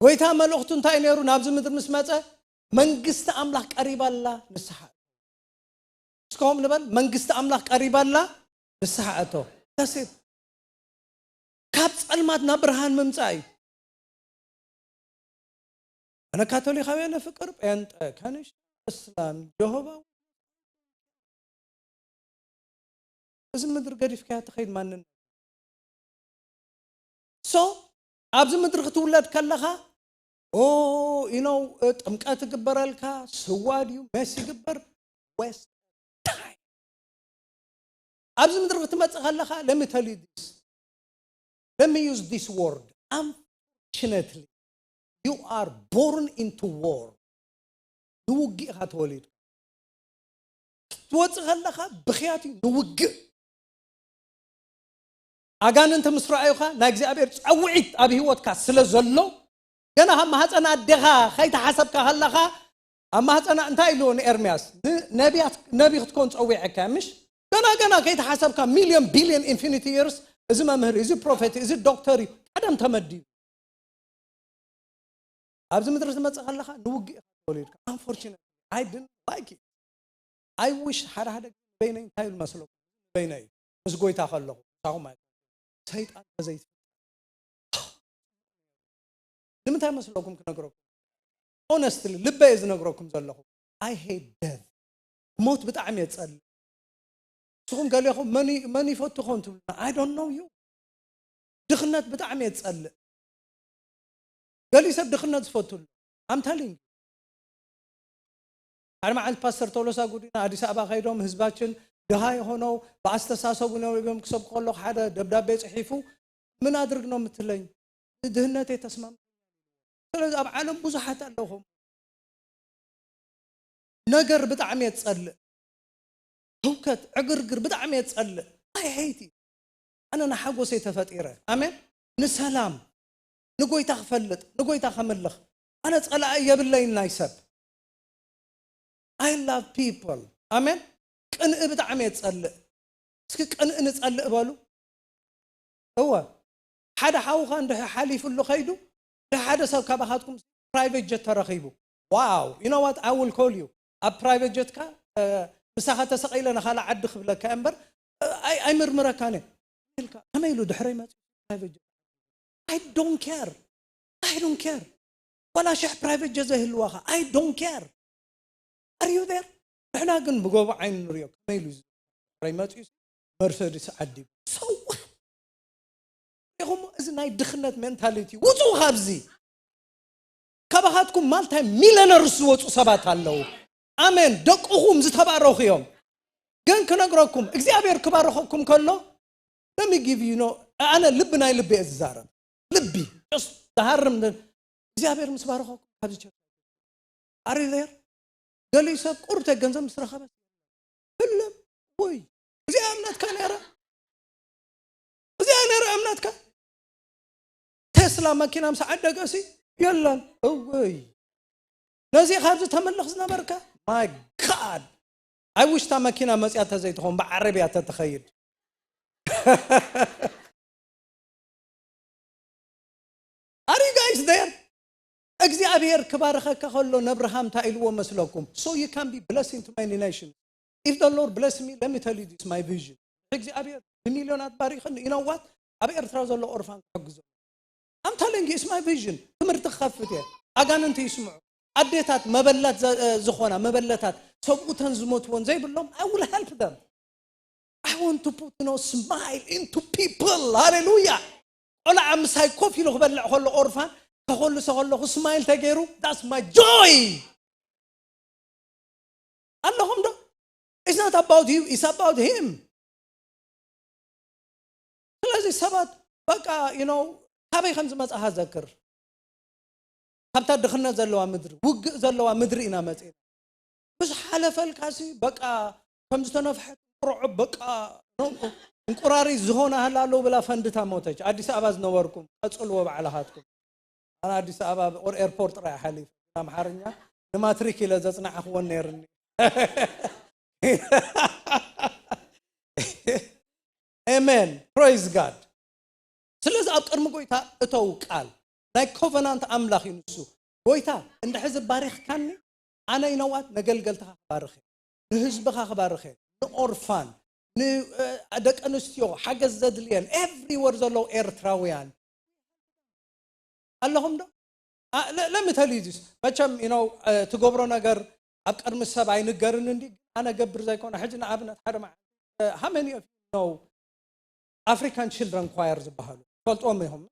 ጎይታ መልእኽቱ እንታይ ነይሩ? ናብዚ ምድሪ ምስ መጸ መንግስቲ ኣምላኽ ቀሪባ ኣላ፣ ንስሓ እስከም ንበል፣ መንግስቲ ኣምላኽ ቀሪባ ኣላ፣ ንስሓ ኣቶ። That's it. ካብ ጸልማት ናብ ብርሃን ምምጻእ እዩ። ኣነ ካቶሊካዊ፣ ኣነ ፍቅር ጴንጠ፣ ከንሽ፣ እስላም፣ ጀሆባ፣ እዚ ምድሪ ገዲፍካያ ትኸይድ ማንን። So ኣብዚ ምድሪ ክትውለድ ከለኻ ኦ ኢኖ ጥምቀት ይግበረልካ፣ ስዋ ድዩ፣ ሜስ ይግበር፣ waste time። ኣብዚ ምድሪ ክትመጽእ ከለኻ let me tell you this, let me use this word, unfortunately you are born into war. ንውግእ ኢኻ ተወሊድካ። ክትወጽእ ከለኻ ብኽያት እዩ፣ ንውግእ። ኣጋንንቲ ምስ ረኣዩኻ ናይ እግዚኣብሔር ጸውዒት ኣብ ህይወትካ ስለ ዘሎ፣ ገና ካብ ማህፀን ኣዴኻ ከይተሓሰብካ ከለኻ፣ ኣብ ማህፀና እንታይ ኢልዎ ንኤርምያስ? ን-፣ ነቢያት፣ ነቢ ክትኮን ጸዊዐካ ምሽ? ገና፣ ገና ከይተሓሰብካ ሚልዮን ቢልዮን ኢንፊኒቲ ይርስ እዚ መምህር፣ እዚ ፕሮፌት፣ እዚ ዶክተር እዩ ቀደም ተመዲቡ። ኣብዚ ምድሪ ትመጽእ ከለኻ ንውግእ ኢኻ ተወሊድካ። Unfortunately, I didn't like it. I wish ሓደ ሓደ ግዜ ንበይነይ እንታይ ይብል መስለኩም? ንበይነይ ምስ ጎይታ ከለኹ፣ ምሳኹም ኣይኮንኩን። ሰይጣን ተዘይትፍጠር። ንምንታይ መስለኩም ክነግረኩም? Honestly፣ ልበይ እየ ዝነግረኩም ዘለኹ። I hate death. ሞት ብጣዕሚ እየ ዝጸልእ። ንስኹም ገሌኹም መን ይ-፣ መን ይፈቱ ኾን ትብሉና? I don't know you. ድኽነት ብጣዕሚ እየ ዝጸልእ። ገሊኡ ሰብ ድኽነት ዝፈቱ ኣሎ። I'm telling you። ሓደ መዓልቲ ፓስተር ቶሎሳ ጉዲና ኣዲስ ኣበባ ከይዶም ህዝባችን ድሃ የሆነው በአስተሳሰቡ ነው ኢሎም ክሰብኩ ከለኹ ሓደ ደብዳቤ ጽሒፉ ምን አድርግ ነው የምትለኝ? ድህነቴ ተስማምቶኛል። ስለዚ ኣብ ዓለም ብዙሓት ኣለኹም። ነገር ብጣዕሚ እየ ዝጸልእ። ህውከት፣ ዕግርግር ብጣዕሚ እየ ዝጸልእ። I hate it. ኣነ ንሓጎሰይ ተፈጢረ። ኣሜን። ንሰላም፣ ንጎይታ ክፈልጥ፣ ንጎይታ ከምልኽ። ኣነ ጸላኢ የብለይን ናይ ሰብ። I love people. ኣሜን። ቅንኢ ብጣዕሚ እየ ዝጸልእ። እስኪ ቅንኢ ንጸልእ በሉ። እወ፣ ሓደ ሓውኻ እንድሕር ሓሊፉሉ ከይዱ፣ ሓደ ሰብ ካባኻትኩም ፕራይቬት ጀት ተረኺቡ። Wow, you know what? I will call you. ኣብ ፕራይቬት ጀትካ፣ እ፣ ምሳኻ ተሰቒለ ንኻልእ ዓዲ ክብለካ እየ እምበር፣ እ፣ ኣይ-፣ ኣይምርምረካን እየ። ኢልካ፣ ከመይ ኢሉ ድሕረይ መጺኡ ፕራይቬት ጀት? I don't care. I don't care. ዋላ ሽሕ ፕራይቬት ጀት ዘይህልዋኻ፣ I don't care. Are you there? ንሕና ግን ብጎቦ ዓይኒ ንሪኦ። ከመይ ኢሉ ድሕረይ መጺኡ መርሰዲስ ዓዲጉ? So what? ኢኹም፣ እዚ ናይ ድኽነት ሜንታሊቲ። ውጹ ካብዚ። ካባኻትኩም ማልታይ ሚሊዮነርስ ዝወጹ ሰባት ኣለዉ። ኣሜን። ደቅኹም ዝተባረኹ እዮም። ግን ክነግረኩም፣ እግዚኣብሔር ክባርኸኩም ከሎ፣ let me give you know፣ ኣነ ልቢ ናይ ልቢ እየ ዝዛረብ። ልቢ፣ just ዝሃርም ን-፣ እግዚኣብሔር ምስ ባረኸኩም፣ ካብዚ ቸርች። Are you there? ገሊኡ ሰብ ቁሩብ ተገንዘብ ምስ ረኸበ፣ ህልም፣ ወይ፣ እዚኣ እምነትካ ነይራ? እዚኣ ነይራ እምነትካ? ቴስላ መኪና ምስ ዓደገ ሲ፣ የለን። እወይ። ነዚ ካብዚ ተምልኽ ዝነበርካ፣ my God. I wish እታ መኪና መፅያ ተዘይትኸውን ብዓረብያ ተትኸይድ። Are you guys there? እግዚኣብሔር ክባርኸካ ከሎ ነብርሃም እንታይ ኢልዎ መስለኩም? So you can be blessing to many nations. If the Lord bless me, let me tell you this, my vision. እግዚኣብሔር ብሚልዮናት ባሪኽኒ፣ you know what? ኣብ ኤርትራ ዘሎ ኦርፋን ክሕግዞ። I'm telling you, it's my vision. ትምህርቲ ክኸፍት እየ። ኣጋንንቲ ይስምዑ። ኣዴታት መበለት ዘ- ዝኾና መበለታት ሰብኡተን ዝሞትዎን ዘይብሎም I will help them. I want to put, you know, smile into people. ሃሌሉያ። ቆልዓ ምሳይ ኮፍ ኢሉ ክበልዕ ከሎ ኦርፋን ከኾልሶ ከለኹ ስማይል ተገይሩ that's my joy. ኣለኹም ዶ? It's not about you, it's about him. ስለዚ ሰባት በቃ you know ካበይ ከም ዝመፅኣ ዘክር። ካብታ ድኽነት ዘለዋ ምድሪ ውግእ ዘለዋ ምድሪ ኢና መፅና። ምስ ሓለፈልካሲ በቃ ከም ዝተነፍሐት እንቁርዖ በቃ እንቁራሪት ዝኾነ ሃላ ኣለዉ ብላ ፈንድታ ሞተች። ኣዲስ ኣበባ ዝነበርኩም ቀፅልዎ ባዕልኻትኩም። ኣነ ኣዲስ ኣበባ ኤርፖርት ጥራይ ሓሊፍ ኣምሓርኛ ንማትሪክ ኢለ ዘፅናዕኽዎን ነይርኒ። Amen, praise God. ስለዚ ኣብ ቅድሚ ጎይታ እተው። ቃል ናይ ኮቨናንት ኣምላኽ እዩ ንሱ። ጎይታ እንድሕዚ ባሪኽካኒ ኣነ you know what ነገልገልትኻ ክባርኽ እየ፣ ንህዝብኻ ክባርኽ እየ፣ ንኦርፋን ንደቂ ኣንስትዮ ሓገዝ ዘድልየን everywhere ዘለዉ ኤርትራውያን ኣለኹም ዶ? Let me tell you this. መቸም you know ትገብሮ ነገር ኣብ ቅድሚ ሰብ ኣይንገርን እንዲ ኣነ ገብር ዘይኮነ ሕጂ ንኣብነት ሓደ መዓልቲ how many of you know African Children Choir ዝበሃሉ ፈልጥዎም ኢኹም?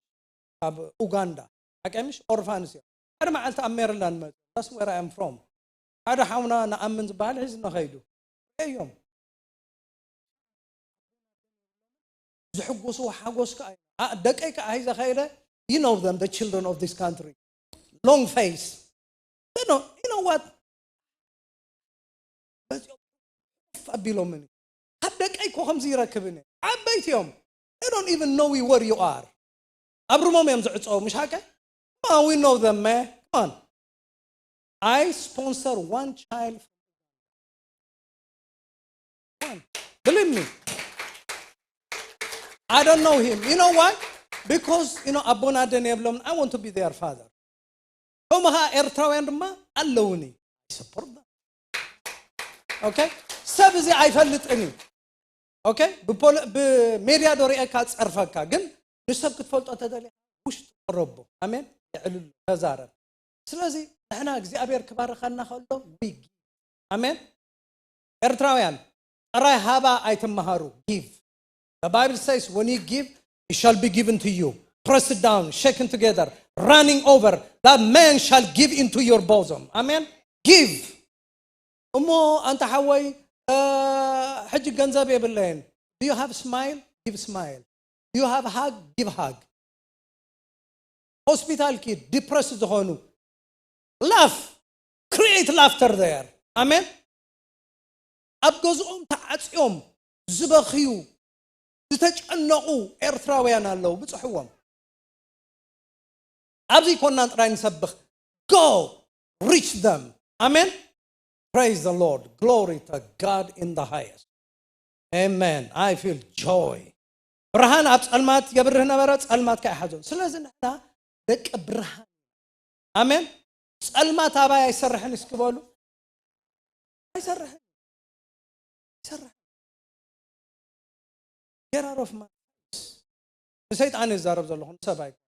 ኣብ ኡጋንዳ ሓቀምሽ ኦርፋንስ እዮም። ሓደ መዓልቲ ኣብ ሜሪላንድ መፁ። That's where I am from. ሓደ ሓውና ንኣምን ዝበሃል ሒዝና ከይዱ እዮም። ዝሕጎስዎ ሓጎስ ከዓ እዩ። ደቀይ ከዓ ሒዘ ከይደ you know them, the children of this country, long face. You know what? መፂኦም ኮፍ ኣቢሎምኒ። ካብ ደቀይ እኮ ከምዚ ይረክብኒ። ዓበይቲ እዮም። They don't even know where you are. ኣብ ሩሞም እዮም ዝዕፀው ምሽ ሓቀ? We know them, man. Come on. I sponsor one child. One. Believe me. I don't know him. You know why? Because you know ኣቦና ደን የብሎም። I want to be their father. ከምኡ ከዓ ኤርትራውያን ድማ ኣለውኒ። I support them. Okay? ሰብ እዚ ኣይፈልጥን እዩ። Okay? ብሜድያ ዶ ሪኤካ ፀርፈካ፣ ግን ንሰብ ክትፈልጦ ተደሊኻ ውሽጢ ቅረቦ። ኣሜን። የዕልሉ፣ ተዛረብ። ስለዚ ንሕና እግዚኣብሔር ክባርኸና ከሎ we give. ኣሜን። ኤርትራውያን ጥራይ ሃባ ኣይትመሃሩ። Give. The Bible says when you give, it shall be given to you, pressed down, shaken together, running over, that man shall give into your bosom. ኣሜን። Give. እሞ ኣንታ ሓወይ ሕጂ ገንዘብ የብለይን። Do you have smile? Give smile. Do you have hug? Give hug. ሆስፒታል ኪድ ዲፕረስ ዝኾኑ laugh, create laughter there. ኣሜን። ኣብ ገዝኦም ተዓፅዮም ዝበኽዩ ዝተጨነቑ ኤርትራውያን ኣለዉ። ብፅሕዎም። ኣብዚ ኮና ጥራይ ንሰብኽ። Go reach them. ኣሜን። Praise the Lord. Glory to God in the highest. Amen. I feel joy. ብርሃን ኣብ ጸልማት የብርህ ነበረ፣ ጸልማት ከኣ ኣይሓዞን። ስለዚ ንሕና ደቂ ብርሃን። ኣሜን። ጸልማት ኣባይ ኣይሰርሕን እስኪ በሉ። ኣይሰርሕን። ኣይሰርሕን። Get out of my face. ንሰይጣን ይዛረብ ዘለኹ ንሰብ ኣይኮን።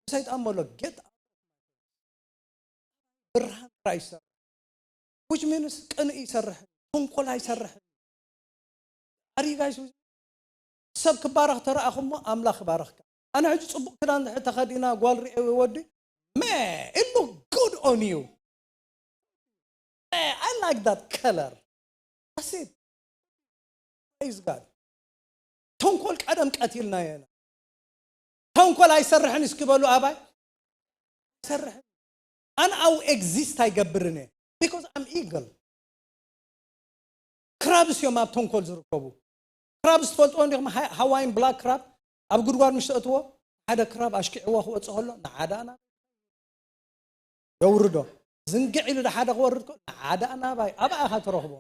ንሰይጣን በሎ get out of my face. ብርሃን ጥራይ ይሰርሕ። Which means ቅንኢ ይሰርሕ፣ ተንኮል ኣይሰርሕን። Are you guys with me? ሰብ ክባረኽ ተረኣኹሞ ኣምላኽ ይባረኽካ። ኣነ ሕጂ ጽቡቕ ክዳን ተኸዲና ጓል ርኤ ወይ ወዲ መ it look good on you. I like that color. That's it. Praise God. ተንኮል ቀደም ቀቲልናዮ ኢና። ተንኮል ኣይሰርሕን እስኪ በሉ ኣባይ። ኣይሰርሕን። ኣነ ኣብኡ ኤግዚስት ኣይገብርን እየ። Because I'm eagle. ክራብስ እዮም ኣብ ተንኮል ዝርከቡ። ክራብስ ትፈልጥዎ እንዲኹም? ሃዋይን ብላክ ክራብ ኣብ ጉድጓድ ምስ ተእትዎ ሓደ ክራብ ኣሽኪዕዎ ክወፅእ ከሎ ንዓዳ ናብ የውርዶ። ዝንግዕ ኢሉ ሓደ ክወርድ ከሎ ሓደ ኣናባይ ኣብኣ ኢኻ ትረኽቦ።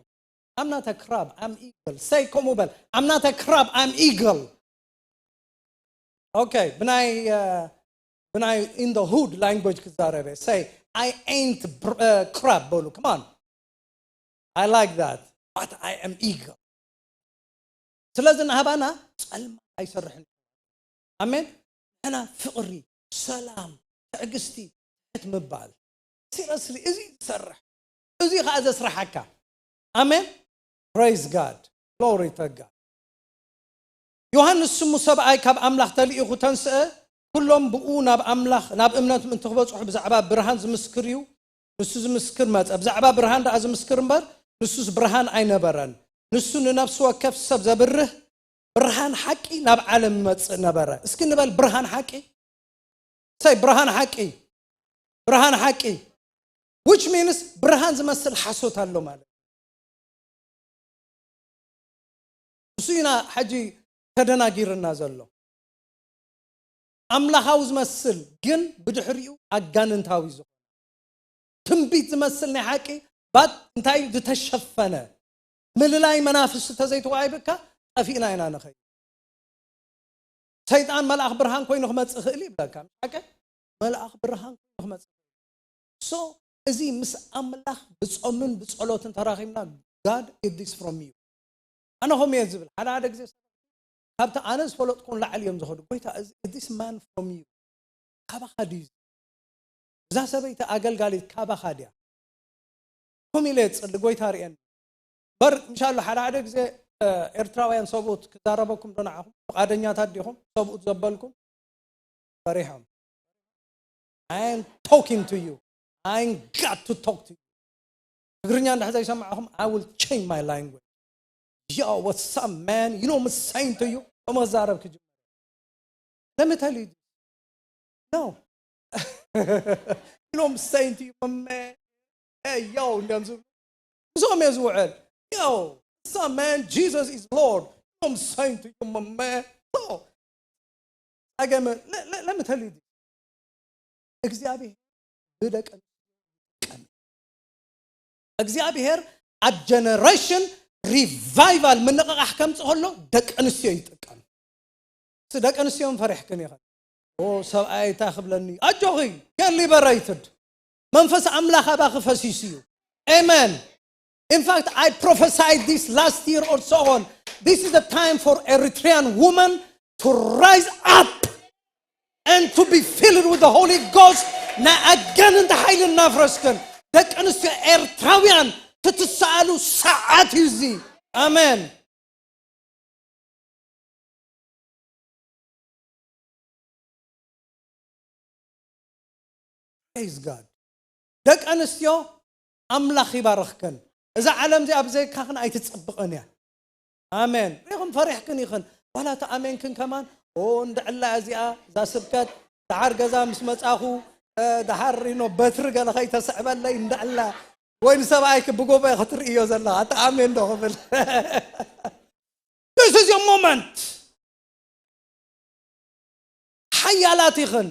I'm not a crab, I'm eagle. Say ከምኡ በል። I'm not a crab, I'm eagle. Okay, ብናይ ብናይ in the hood language ክዛረበ። Say I ain't crab በሉ። Come on. I like that. But I am eagle. ስለዚ ናህባና ጸልማ ኣይሰርሕን። ኣሜን። ንሕና ፍቕሪ፣ ሰላም፣ ትዕግስቲ፣ ትሕት ምባል። Seriously እዚ ዝሰርሕ፣ እዚ ኸዓ ዘስርሓካ። ኣሜን። Praise God. Glory to God. ዮሃንስ ስሙ ሰብኣይ ካብ ኣምላኽ ተልኢኹ ተንስአ። ኩሎም ብኡ ናብ ኣምላኽ ናብ እምነት ምእንቲ ክበጽሑ ብዛዕባ ብርሃን ዝምስክር እዩ። ንሱ ዝምስክር መጸ። ብዛዕባ ብርሃን ደኣ ዝምስክር እምበር ንሱስ ብርሃን ኣይነበረን። ንሱ ንነፍሲ ወከፍ ሰብ ዘብርህ ብርሃን ሓቂ ናብ ዓለም ይመጽእ ነበረ። እስኪ ንበል ብርሃን ሓቂ። ሰይ ብርሃን ሓቂ። ብርሃን ሓቂ። Which means ብርሃን ዝመስል ሓሶት ኣሎ ማለት እዩ። እሱ ኢና ሕጂ ተደናጊርና ዘሎ። ኣምላኻዊ ዝመስል ግን ብድሕሪኡ ኣጋንንታዊ ዝኾነ ትንቢት ዝመስል ናይ ሓቂ ባት እንታይ እዩ ዝተሸፈነ ምልላይ መናፍስቲ ተዘይተዋሂብካ ጠፊእና ኢና ንኸይድ። ሰይጣን መልኣኽ ብርሃን ኮይኑ ክመጽእ ይኽእል ይብለካ። ሓቂ መልኣኽ ብርሃን ኮይኑ ክመጽእ ይኽእል። So እዚ ምስ ኣምላኽ ብጾምን ብጸሎትን ተራኺብና God is this from you ኣነ ኸም እየ ዝብል ሓደ ሓደ ግዜ ካብቲ ኣነ ዝፈለጥኩን ላዕሊ እዮም ዝኸዱ ጎይታ this man from you ካባኻ ድዩ እዛ ሰበይቲ ኣገልጋሊት ካባኻ ድያ ከም ኢለ የፅሊ ጎይታ ርእየኒ በር ምሻሎ ሓደ ሓደ ግዜ ኤርትራውያን ሰብኡት ክዛረበኩም ዶ ንዓኹም ፍቃደኛታት ዲኹም ሰብኡት ዘበልኩም ፈሪሖም I ain't talking to you I ain't got to talk to you ትግርኛ እንድሕር ዘይሰማዕኹም I will change my language yo what's up man you know I'm saying to you ከምዛረብ ክጅ Let me tell you this. No. You know what I'm saying to you, my man? Hey, yo, እንዲኦም ዝብሉ ምስኦም እየ ዝውዕል yo what's up man Jesus is Lord you know what I'm saying to you my man so I get me let, let, let me tell you this እግዚኣብሔር ብደቀ እግዚኣብሔር ኣብ generation revival ምንቕቓሕ ከምፅእ ከሎ ደቂ ኣንስትዮ ይጥቀም ደቂ ኣንስትዮ ፈሪሕክን ኢኸን ሰብኣይ እንታይ ክብለኒ ኣጆኺ get liberated መንፈስ ኣምላኽ ኣባኺ ፈሲሱ እዩ amen in fact I prophesied this last year or so on this is the time for Eritrean woman to rise up and to be filled with the Holy Ghost ናይ ኣጋንንቲ ሓይሊ እናፍረስክን ደቂ ኣንስትዮ ኤርትራውያን ክትሰኣሉ ሰዓት እዩ እዚ ኣሜን Praise God ደቂ ኣንስትዮ ኣምላኽ ይባርኽክን እዛ ዓለም እዚኣ ብዘይካኽን ኣይትፅብቕን እያ ኣሜን ሪኹም ፈሪሕክን ኢኽን ዋላ እቲ ኣሜንክን ከማን እንድዕላ እዚኣ እዛ ስብከት ደሓር ገዛ ምስ መፃኹ ደሓር ኖ በትሪ ገለ ከይተስዕበለይ እንድዕላ ወይ ንሰብኣይክ ብጎቦ ክትርእዮ ዘለኻ እቲ ኣሜን ዶ ክብል This is your moment ሓያላት ኢኽን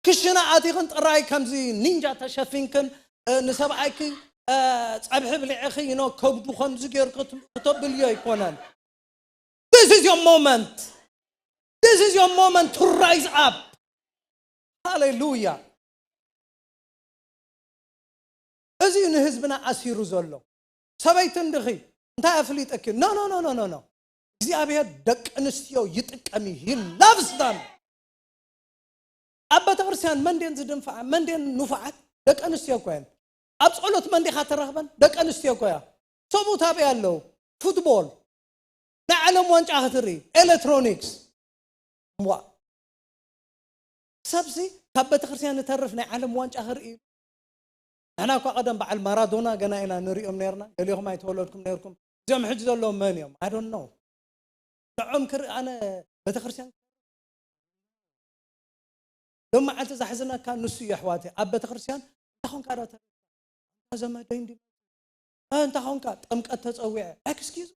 ክሽነ ኣቲኽን ጥራይ ከምዚ ኒንጃ ተሸፊንክን ንሰብኣይኪ ጸብሒ ብሊዕኺ ኖ ከብዱ ከምዚ ገይርኩ ክተብልዮ ኣይኮነን This is your moment This is your moment to rise up ሃሌሉያ እዚ ንህዝብና ኣሲሩ ዘሎ ሰበይቲ እንድኺ እንታይ ኣፍሊጠኪ no no no no no እግዚኣብሔር ደቂ ኣንስትዮ ይጥቀም እዩ he loves them ኣብ ቤተክርስትያን መንዴን ዝድንፍዓ መንዴን ንፉዓት ደቂ ኣንስትዮ እኮ እየን ኣብ ጸሎት መንዴኻ ተረኽበን ደቂ ኣንስትዮ እኮ እያ ሰብኡት ኣበይ ኣለዉ ፉትቦል ናይ ዓለም ዋንጫ ክትርኢ ኤሌክትሮኒክስ ዋ ሰብሲ ካብ ቤተክርስትያን ዝተርፍ ናይ ዓለም ዋንጫ ክርኢ እዩ ንሕና እኳ ቀደም በዓል ማራዶና ገና ኢና ንሪኦም ነርና ገሊኹም ኣይተወለድኩም ነርኩም እዚኦም ሕጂ ዘለዎም መን እዮም I don't know ንዖም ክርኢ ኣነ ቤተክርስትያን ሎም መዓልቲ ዘሕዝነካ ንሱ እዩ ኣሕዋተይ ኣብ ቤተክርስትያን እንታይ ኾንካ ዳ ተረካ ዘመደይ እንዲ እንታይ ኾንካ ጥምቀት ተፀዊዐ excuse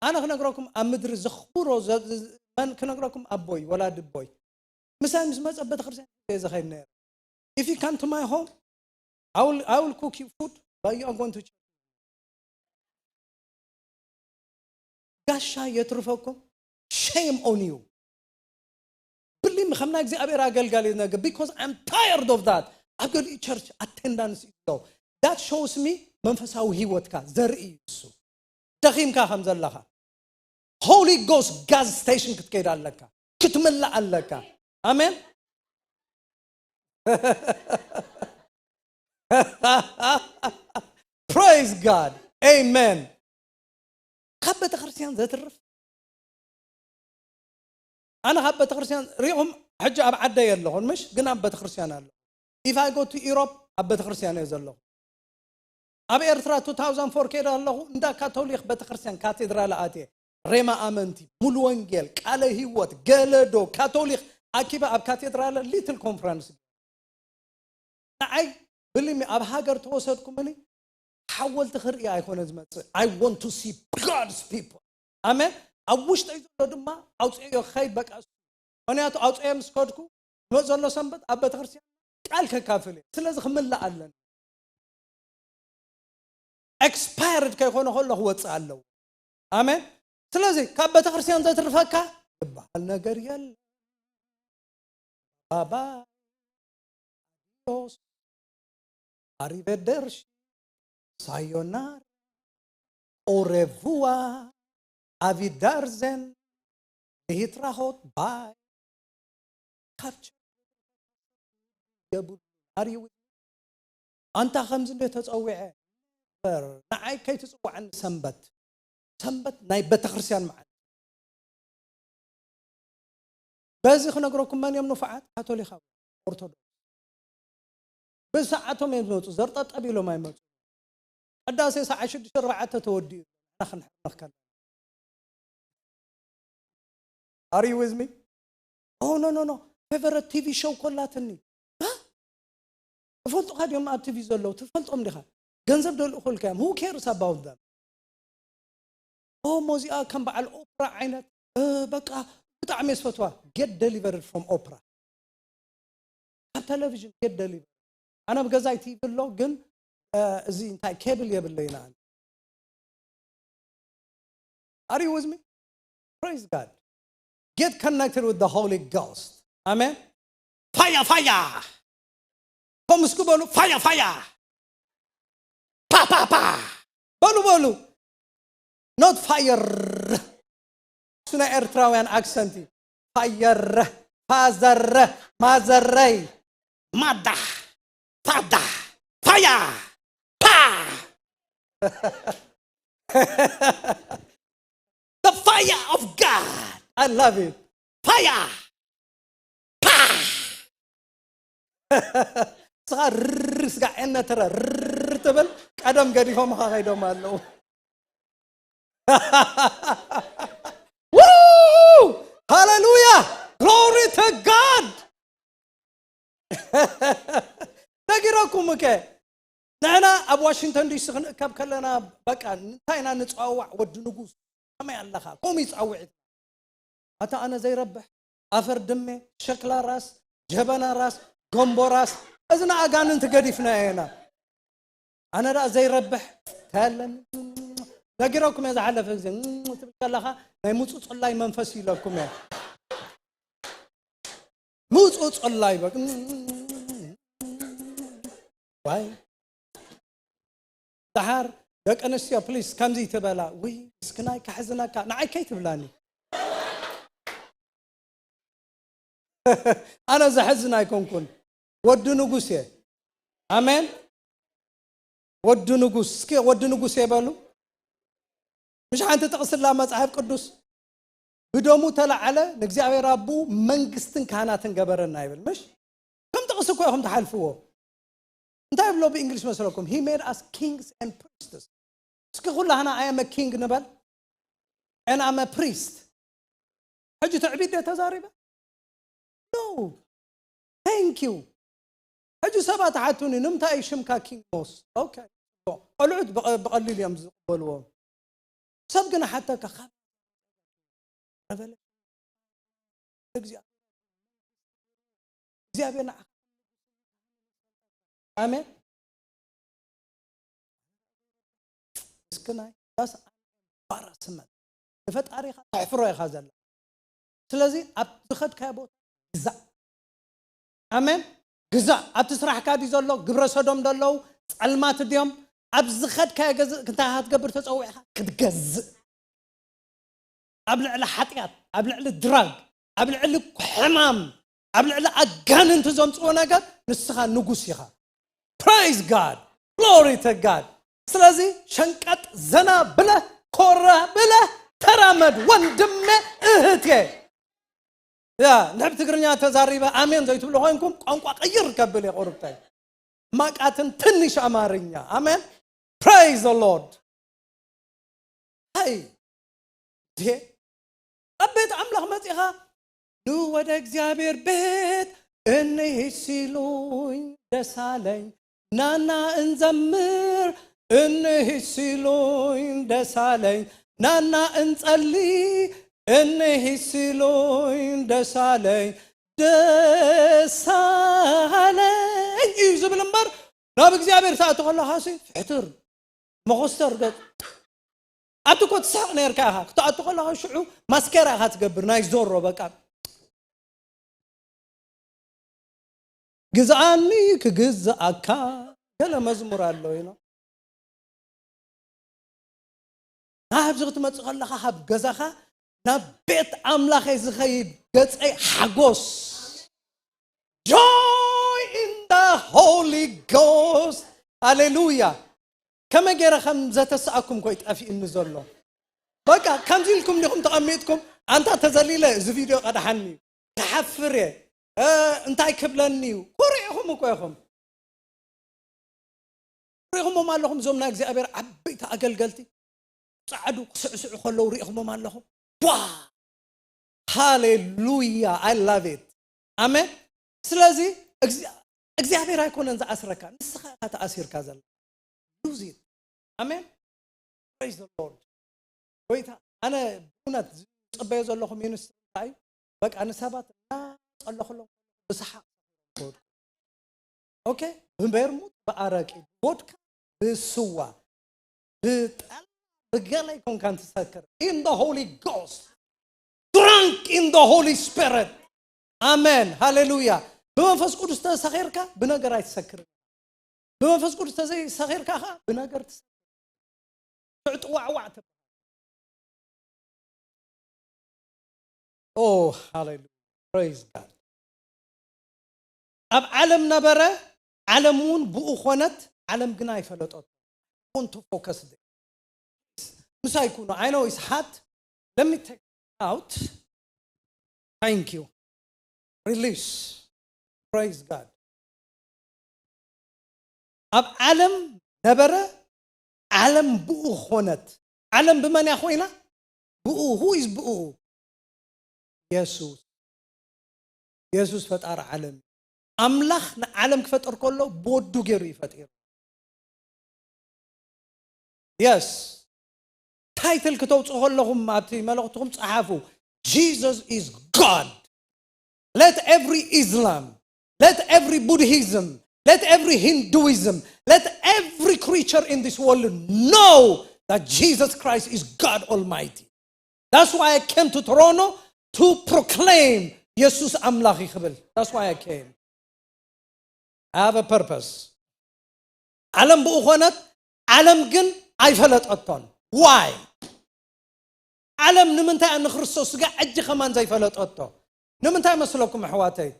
ኣነ ክነግረኩም ኣብ ምድሪ ዘኽብሮ መን ክነግረኩም ኣቦይ ወላዲ ኣቦይ ምሳይ ምስ መጸ ቤተክርስትያን እየ ዝኸይድ ነይረ። If you come to my home, I will, I will cook you food, but you are going to church. ጋሻ የትርፈኩም። Shame on you. ብሊም ከም ናይ እግዚኣብሔር ኣገልጋሊ ነገር because I'm tired of that. ኣብ ገሊኡ ቸርች ኣቴንዳንስ እዩ ዘሎ። That shows me መንፈሳዊ ህይወትካ ዘርኢ እዩ እሱ። ደኺምካ ከም ዘለኻ Holy Ghost gas station ክትከይድ ኣለካ። ክትምላእ ኣለካ። ኣሜን። Praise God. Amen. ካብ ቤተክርስትያን ዘትርፍ ኣነ ካብ ቤተክርስትያን ሪኹም ሕጂ ኣብ ዓደይ ኣለኹን ምሽ ግን ኣብ ቤተክርስትያን ኣሎ ኢፋይ ጎቱ ኢሮፕ ኣብ ቤተክርስትያን እየ ዘለኹ ኣብ ኤርትራ 2004 ከይደ ኣለኹ እንዳ ካቶሊክ ቤተክርስትያን ካቴድራል ኣትየ ሬማ ኣመንቲ ሙሉ ወንጌል ቃለ ህይወት ገለዶ ካቶሊክ ኣኪበ ኣብ ካቴድራለ ሊትል ኮንፈረንስ ንዓይ ብልሚ ኣብ ሃገር ተወሰድኩምኒ ሓወልቲ ክርኢ ኣይኮነ ዝመፅእ I want to see God's people ኣሜን ኣብ ውሽጠይ ዘሎ ድማ ኣውፅዮ ክኸይድ በቃ ምክንያቱ ኣውፅዮ ምስ ከድኩ ዝመፅ ዘሎ ሰንበት ኣብ ቤተክርስትያን ቃል ከካፍል እየ ስለዚ ክምላእ ኣለኒ expired ከይኮነ ከሎ ክወፅእ ኣለዎ ኣሜን ስለዚ ካብ ቤተክርስትያን ዘትርፈካ ዝበሃል ነገር የለ ባባ ኣዲዮስ arrivederci ሳዮናራ ኦሬቭዋ ኣቪዳርዘን ንሂትራሆት ባይ ካብ የብሉ ኣሪዊ ኣንታ ከምዚ እንደ ተጸዊዐ በር ንዓይ ከይትጽዋዕኒ ሰንበት ሰንበት ናይ ቤተክርስትያን መዓልቲ በዚ ክነግረኩም መን እዮም ንፉዓት ካቶሊካዊ ኦርቶዶክስ ብሰዓቶም እዮም ዝመፁ ዘርጠጠብ ኢሎም ኣይመፁ ቅዳሴ ሰዓ ሽዱሽተ ኣርባዕተ ተወዲኡ ኢና ክንሕርመኽ ከለና Are you with me? Oh no no no. Favorite T V show ኮላትኒ። ትፈልጡኻ ድዮም ኣብ ቲቪ ዘለዉ ትፈልጦም ዲኻ? ገንዘብ ደልእኹልካ እዮም። Who cares about them? ኦ ሞዚኣ ከም በዓል ኦፕራ ዓይነት በቃ ብጣዕሚ የስፈትዋ። Get delivered from ኦፕራ። ካብ ቴሌቪዥን get delivered። ኣነ ኣብ ገዛይ ቲቪ ኣሎ ግን እዚ እንታይ ኬብል የብለይና። Are you with me? Praise God. Get connected with the Holy Ghost. Amen. Fire, fire. Come እስኪ በሉ fire, fire. Pa, pa, pa. በሉ በሉ። Not fire. እሱ ናይ ኤርትራውያን ኣክሰንት እዩ። ፋየረ፣ ፋዘረ፣ ማዘረይ፣ ማዳ፣ ፋዳ፣ ፋያ፣ ፓ። The fire of God. I love it. Fire. ፓ። ስኻ ርር ስጋ ኤነተረ ርር ትብል ቀደም ገዲፎም ኻ ከይዶም ኣለዉ። ሃሌሉያ glory to God ነጊረኩም እከ ንሕና ኣብ ዋሽንግተን ዲሲ ክንእከብ ከለና በቃ እንታይ ኢና ንፀዋዋዕ ወዲ ንጉስ ከመይ ኣለኻ ከምኡ ይፃውዒት ኣታ ኣነ ዘይረብሕ ኣፈር ድሜ ሸክላ ራስ ጀበና ራስ ጎምቦ ራስ እዚ ንኣጋንንቲ ገዲፍና ኢና ኣነ ደኣ ዘይረብሕ ተለኒ ነጊረኩም እየ ዝሓለፈ ግዜ ትብል ከለኻ ናይ ምፁ ፅላይ መንፈስ ኢለኩም እየ ምፁ ፅላይ በ ዋይ ደሓር ደቂ ኣንስትዮ ፕሊስ ከምዚ ትበላ ውይ ምስክናይ ከሕዝነካ ንዓይ ከይትብላኒ ኣነ ዘሕዝን ኣይኮንኩን ወዲ ንጉስ እየ ኣሜን ወዲ ንጉስ እስኪ ወዲ ንጉስ እየ በሉ ምሽ ሓንቲ ጥቕስላ መፅሓፍ ቅዱስ ብደሙ ተላዓለ ንእግዚኣብሔር ኣቦኡ መንግስትን ካህናትን ገበረና ይብል ምሽ ከም ጥቕሲ እኮ ኢኹም ትሓልፍዎ እንታይ ብሎ ብእንግሊሽ መስለኩም he made us kings and priests እስኪ ኩላህና I am a king ንበል and I'm a priest ሕጂ ትዕቢት ደ ተዛሪበ no thank you ሕጂ ሰባት ሓቱኒ ንምንታይ ሽምካ ኪንግ ሞስ okay ቆልዑት ብቐሊል እዮም ዝቕበልዎም ሰብ ግን ሓተካ ካብ revelation እግዚኣብሔር እግዚኣብሔር ንዓኻ ኣሜን። እስክናይ ዳስ ባራስመት ንፈጣሪኻ ተሕፍሮ ኢኻ ዘላ። ስለዚ ኣብ ዝኸድካዮ ቦታ ግዛእ። ኣሜን። ግዛእ። ኣብቲ ስራሕካ ድዩ ዘሎ? ግብረ ሰዶም ዶ ኣለዉ? ጸልማት ድዮም? ኣብ ዝኸድካዮ ገዝእ እንታይ ክትገብር ተጸዊዕካ? ክትገዝእ። ኣብ ልዕሊ ሓጢኣት፣ ኣብ ልዕሊ ድራግ፣ ኣብ ልዕሊ ሕማም፣ ኣብ ልዕሊ ኣጋንንቲ ዘምጽዎ ነገር ንስኻ ንጉስ ኢኻ። Praise God. Glory to God. ስለዚ ሸንቀጥ ዘና ብለ ኮራ ብለ ተራመድ ወንድሜ እህቴ። ያ ንሕብ ትግርኛ ተዛሪበ ኣሜን ዘይትብሉ ኮይንኩም ቋንቋ ቀይር ከብል እየ ቁርብተይ። ማቃትን ትንሽ ኣማርኛ ኣሜን። Praise the Lord. ሃይ ዴ ኣብ ቤት ኣምላኽ መጺኻ ንወደ እግዚኣብሔር ቤት እንሂስ ኢሉኝ ደሳለኝ ናና እንዘምር እንሂስ ኢሉኝ ደሳለኝ ናና እንጸሊ እንሂስ ኢሉኝ ደሳለኝ ደሳለኝ እዩ ዝብል እምበር ናብ እግዚኣብሔር ትኣቱ ከለኻ ሲ ፍሕትር መኾስተር ገጽ ኣቲ እኮ ትስሕቕ ነርካ ኢኻ ክትኣቱ ከለኻ ሽዑ ማስኬራ ኢኻ ትገብር ናይ ዞሮ በቃ ግዝኣኒ ክግዝኣካ ገለ መዝሙር ኣሎ ኢኖ ናብዚ ክትመጽእ ከለኻ ካብ ገዛኻ ናብ ቤት ኣምላኸይ ዝኸይድ ገጸይ ሓጎስ joy in the holy ghost ሃሌሉያ ከመይ ገይረ ከም ዘተስኣኩም ኮይ ጠፊእኒ ዘሎ በቃ ከምዚ ኢልኩም ዲኹም ተቐሚጥኩም ኣንታ ተዘሊለ እዚ ቪድዮ ቀድሓኒ ክሓፍር እየ እንታይ ክብለኒ እዩ ኩርኢኹም እኮ ኢኹም ሪእኹሞም ኣለኹም እዞም ናይ እግዚኣብሔር ዓበይቲ ኣገልገልቲ ፃዕዱ ክስዕስዑ ከለዉ ሪእኹሞም ኣለኹም ዋ ሃሌሉያ I love it ኣሜን ስለዚ እግዚኣብሔር ኣይኮነን ዝኣስረካ ንስኻ ኢኻ ተኣሲርካ ዘለ lose it ኣሜን praise the Lord ጎይታ ኣነ ብእውነት ዝፅበዮ ዘለኹ ሚኒስትሪ እንታይ እዩ በቃ ንሰባት እናፀለኹሎም ብሰሓቅ ኦኬ ብበርሙድ ብኣረቂ ብቦድካ ብስዋ ብጠላ ብገለ ይኮንካን ትሰክር in the holy ghost drunk in the holy spirit ኣሜን ሃሌሉያ ብመንፈስ ቅዱስ ተሰኺርካ ብነገር ኣይትሰክርን ብመንፈስ ቅዱስ ተዘይሰኺርካ ኸዓ ብነገር ትሰክር ሽዑ ጥዋዕዋዕ ትበሃል Oh, hallelujah. Praise God. ኣብ ዓለም ነበረ ዓለም እውን ብኡ ኮነት ዓለም ግን ኣይፈለጠት want to focus there ምሳይ ኩኑ I know it's hard let me take out thank you release praise God ኣብ ዓለም ነበረ ዓለም ብኡ ኾነት ዓለም ብመን እያ ኮይና ብኡ who is ብኡ የሱስ የሱስ ፈጣሪ ዓለም ኣምላኽ ንዓለም ክፈጥር ከሎ ብወዱ ገይሩ እዩ ፈጢሩ yes title ክተውፅኡ ከለኹም ኣብቲ መልእኽትኹም ፀሓፉ Jesus is God let every Islam let every Buddhism let every Hinduism let every creature in this world know that Jesus Christ is God Almighty that's why I came to Toronto to proclaim የሱስ ኣምላኽ ይኽብል that's why I came I have a purpose ዓለም ብኡ ኾነት ዓለም ግን ኣይፈለጠቶን why ዓለም ንምንታይ ንክርስቶስ ስጋ ሕጂ ከማን ዘይፈለጠቶ ንምንታይ መስለኩም ኣሕዋተይ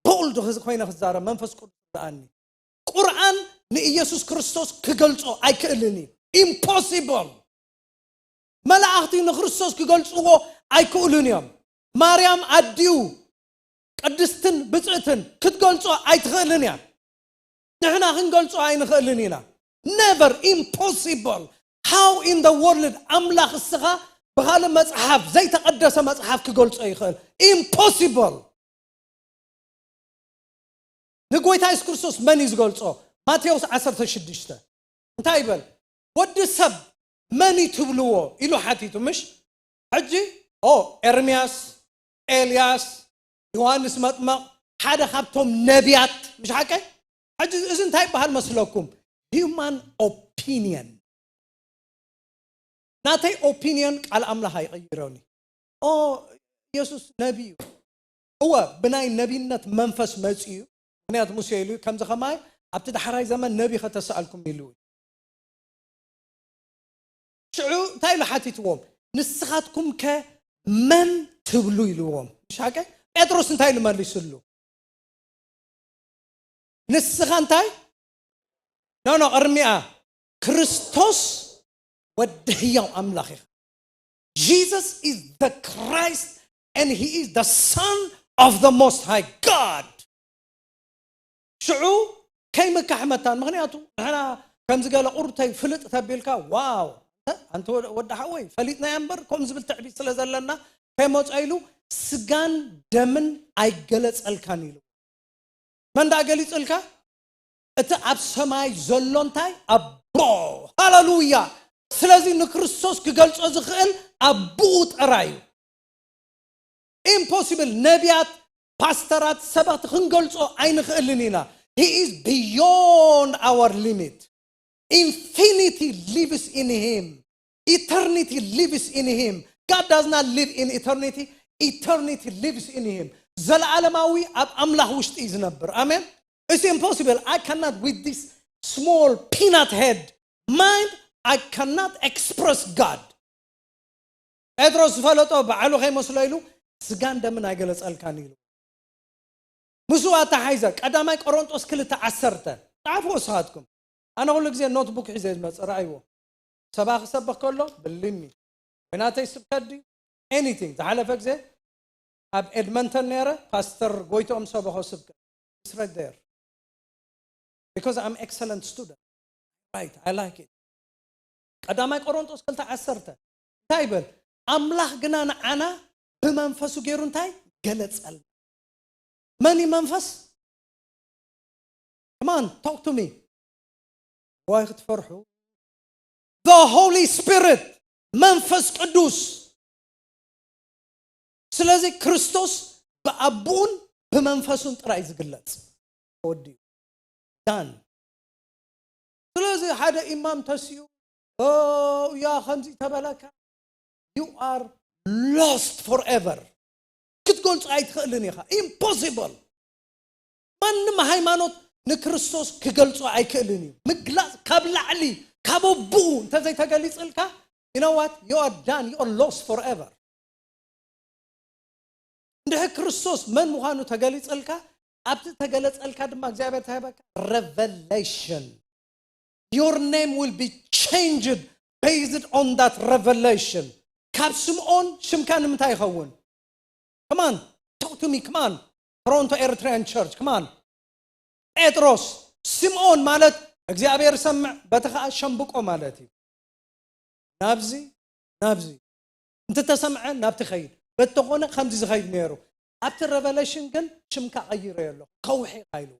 bold ኮይነ ክዛረብ መንፈስ ቅዱስ ርኣኒ ቁርኣን ንኢየሱስ ክርስቶስ ክገልጾ ኣይክእልን እዩ impossible መላእኽቲ ንክርስቶስ ክገልጽዎ ኣይክእሉን እዮም ማርያም ኣዲኡ ቅድስትን ብፅእትን ክትገልጾ ኣይትኽእልን እያ ንሕና ክንገልጾ ኣይንኽእልን ኢና never impossible how in the world ኣምላኽ እስኻ ብኻልእ መፅሓፍ ዘይተቐደሰ መፅሓፍ ክገልጾ ይኽእል impossible ንጎይታ የሱስ ክርስቶስ መን እዩ ዝገልጾ ማቴዎስ ዓሰርተ ሽዱሽተ እንታይ ይበል ወዲ ሰብ መን እዩ ትብልዎ ኢሉ ሓቲቱ ምሽ ሕጂ ኦ ኤርምያስ ኤልያስ ዮሃንስ መጥመቕ ሓደ ካብቶም ነቢያት፣ ምሽ ሓቀይ? ሕጂ እዚ እንታይ ይበሃል መስለኩም? Human opinion። ናተይ ኦፒንየን ቃል ኣምላኽ ኣይቕይሮን እዩ። ኦ፣ ኢየሱስ ነቢ እዩ። እወ፣ ብናይ ነቢነት መንፈስ መጺኡ እዩ። ምኽንያቱ ሙሴ ኢሉ እዩ፣ ከምዚ ኸማይ ኣብቲ ዳሕራይ ዘመን ነቢ ኸተስኣልኩም ኢሉ እዩ። ሽዑ እንታይ ኢሉ ሓቲትዎም? "ንስኻትኩም ከ መን ትብሉ?" ኢልዎም። ምሽ ሓቀይ? ጴጥሮስ እንታይ ኢሉ መሊስሉ? "ንስኻ እንታይ?" ኖ፣ ኖ፣ ቅድሚኣ፣ "ክርስቶስ ወዲ ህያው ኣምላኽ ኢኻ." Jesus is the Christ and he is the Son of the Most High God. ሽዑ ከይምካሕ መታን፣ ምኽንያቱ ንሕና ከምዚ ገለ ቁርተይ ፍልጥ ተቢልካ፣ "ዋው፣ ኣንተ ወዲ ሓወይ፣ ፈሊጥናያ እምበር" ከም ዝብል ትዕቢት ስለ ዘለና ከይመጾ ኢሉ፣ "ስጋን ደምን ኣይገለጸልካን" ኢሉ። መን ደኣ ገሊጹልካ? እቲ ኣብ ሰማይ ዘሎ እንታይ? ኣቦ። ሃለሉያ። ስለዚ ንክርስቶስ ክገልጾ ዝኽእል ኣቦኡ ጥራይ እዩ። ኢምፖሲብል። ነቢያት፣ ፓስተራት፣ ሰበኽቲ ክንገልጾ ኣይንኽእልን ኢና። He is beyond our limit. Infinity lives in him. Eternity lives in him. God does not live in eternity. Eternity lives in him. ዘለዓለማዊ ኣብ ኣምላኽ ውሽጢ እዩ ዝነብር። ኣሜን። It's impossible. I cannot, with this small peanut head mind, I cannot express God. ጴጥሮስ ዝፈለጦ ባዕሉ ከይመስሎ ኢሉ፣ "ስጋን ደምን ኣይገለጸልካን" ኢሉ። ምስኡ ኣተሓይዘ፣ ቀዳማይ ቆሮንጦስ ክልተ ዓሰርተ፣ ጸሓፍዎ ንስኻትኩም። ኣነ ኩሉ ግዜ ኖትቡክ ሒዘ ዝመጽእ፣ ረኣይዎ። ሰብኣ ክሰብኽ ከሎ፣ ብሊሚ። ወይ ናተይ ስብከት ድዩ? ኤኒቲንግ። ዝሓለፈ ግዜ ኣብ ኤድመንተን ነይረ፣ ፓስተር ጎይትኦም ሰበኾ ስብከት። It's right there. Because I'm excellent student. Right, I like it. ቀዳማይ ቆሮንጦስ ክልተ ዓሰርተ እንታይ ይብል? "ኣምላኽ ግና ንዓና ብመንፈሱ ገይሩ እንታይ ገለጸልና?" መን እዩ መንፈስ? Come on, talk to me. ዋይ ክትፈርሑ። The Holy Spirit፣ መንፈስ ቅዱስ። ስለዚ ክርስቶስ ብኣቦኡን ብመንፈሱን ጥራይ ዝግለጽ። ወዲ ዳን። ስለዚ ሓደ ኢማም ተሲኡ፣ "ኦ፣ ያ ከምዚ ተበለካ፣ you are lost forever." ክትገልጾ ኣይትኽእልን ኢኻ። ኢምፖሲብል። ማንም ሃይማኖት ንክርስቶስ ክገልጾ ኣይክእልን እዩ። ምግላጽ ካብ ላዕሊ፣ ካብ ኣቦኡ እንተዘይተገሊጽልካ፣ you know what? You are done. You are lost forever. እንድሕር ክርስቶስ መን ምዃኑ ተገሊጸልካ፣ ኣብቲ ተገለጸልካ ድማ እግዚኣብሔር እንታይ ይህበካ? Revelation. Your name will be changed based on that revelation. ካብ ስምዖን ሽምካ ንምንታይ ይኸውን? Come on, talk to me, come on. Toronto Eritrean Church, come on. ጴጥሮስ፣ ስምዖን ማለት እግዚኣብሔር ይሰምዕ፣ በቲ ኸዓ ሸምብቆ ማለት እዩ። ናብዚ፣ ናብዚ። እንተተሰምዐ ናብቲ ኸይድ። በተኾነ ከምዚ ዝኸይድ ነይሩ። ኣብቲ ሬቨሌሽን ግን ሽምካ ቀይረ ኣሎ። ከውሒ ኢኻ ኢሉ።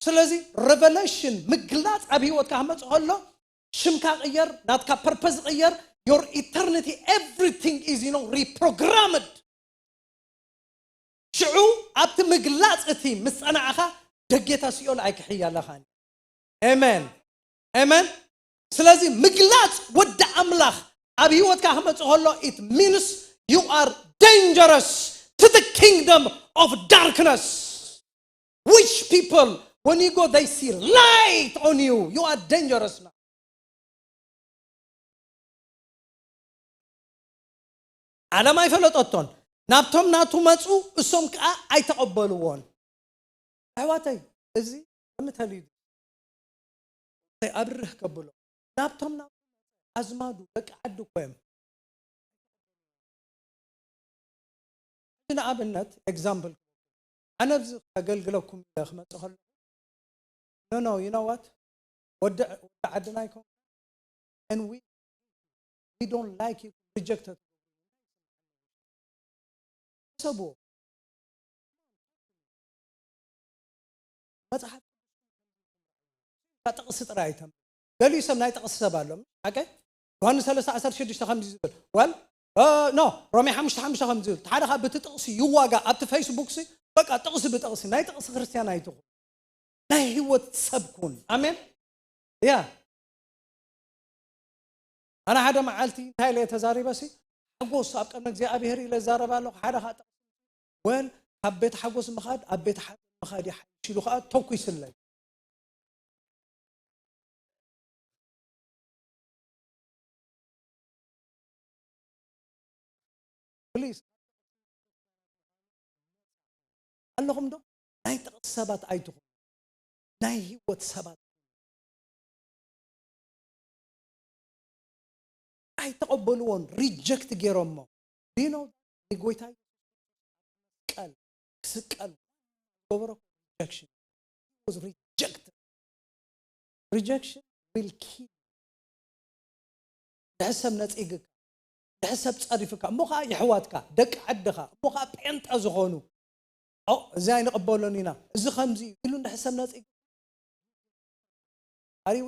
ስለዚ ሬቨሌሽን፣ ምግላጽ ኣብ ህይወትካ ክመጽእ ከሎ ሽምካ ቅየር፣ ናትካ ፐርፐዝ ቅየር፣ your eternity, everything is, you know, reprogrammed. ሽዑ ኣብቲ ምግላጽ እቲ ምስ ጸናዕኻ ደጌታ ሲኦል ኣይክሕያለኻን። ኣሜን። ኣሜን። ስለዚ ምግላጽ ወዲ ኣምላኽ ኣብ ህይወትካ ክመጽእ ከሎ it means you are dangerous to the kingdom of darkness. Which people, when you go, they see light on you. You are dangerous now. ዓለም ኣይፈለጠቶን። ናብቶም ናቱ መጹ፣ እሶም ከኣ ኣይተቐበልዎን። ኣሕዋተይ፣ እዚ ከምተልዩ ኣብርህ ከብሎ። ናብቶም ናቱ ኣዝማዱ፣ ደቂ ዓዲ እኮ እዮም። ንኣብነት ኤግዛምፕል፣ ኣነ ኣብዚ ከገልግለኩም ኢለ ክመጽእ ከለኹ፣ no, no, you know what? ወዲ፣ ወዲ ዓድና ኣይኮንካ? And we, we don't like you, rejected. ሰብዎ። መጽሓፍ ጥቕሲ ጥራይ ኣይተንብብ። ገሊኡ ሰብ ናይ ጥቕሲ ሰብ ኣሎ። ሓቀ? ዮሃንስ ሰለስተ ዓሰርተ ሽዱሽተ ከምዚ ዝብል። Well, እ፣ no፣ ሮሜ ሓሙሽተ ሓሙሽተ ከምዚ ዝብል። ሓደ ካብ ብቲ ጥቕሲ ይዋጋ ኣብቲ ፌስቡክ ሲ በቃ ጥቕሲ ብጥቕሲ ናይ ጥቕሲ ክርስትያን ኣይትኹን። ናይ ህይወት ሰብ ኩን። ኣሜን። ያ ኣነ ሓደ መዓልቲ እንታይ ኢለ ተዛሪበ ሲ ሓጎስ ኣብ ቀድሚ እግዚኣብሔር ኢለ ዛረብ ኣለኹ። ሓደ ከዓ ወል ካብ ቤት ሓጎስ ምኻድ ኣብ ቤት ሓዘን ምኻድ ይሓይሽ ኢሉ ከዓ ተኩስለይ። ፕሊዝ ኣለኹም ዶ? ናይ ጥቕሲ ሰባት ኣይትኹኑ፣ ናይ ህይወት ሰባት። ኣይተቐበልዎን፣ ሪጀክት ገይሮሞ። ዲኖ ንጎይታ መስቀል ክስቀል ገበሮ። ሪጀክሽን። He was rejected። Rejection will kill። ድሕሰብ ነፂግካ፣ ድሕሰብ ፀሪፍካ፣ እሞ ከዓ የሕዋትካ፣ ደቂ ዓድኻ፣ እሞ ከዓ ጴንጣ ዝኾኑ፣ "ኦ፣ እዚ ኣይንቕበሎን ኢና፣ እዚ ከምዚ" ኢሉ እንድሕሰብ ነፂግ ኣሪዎ።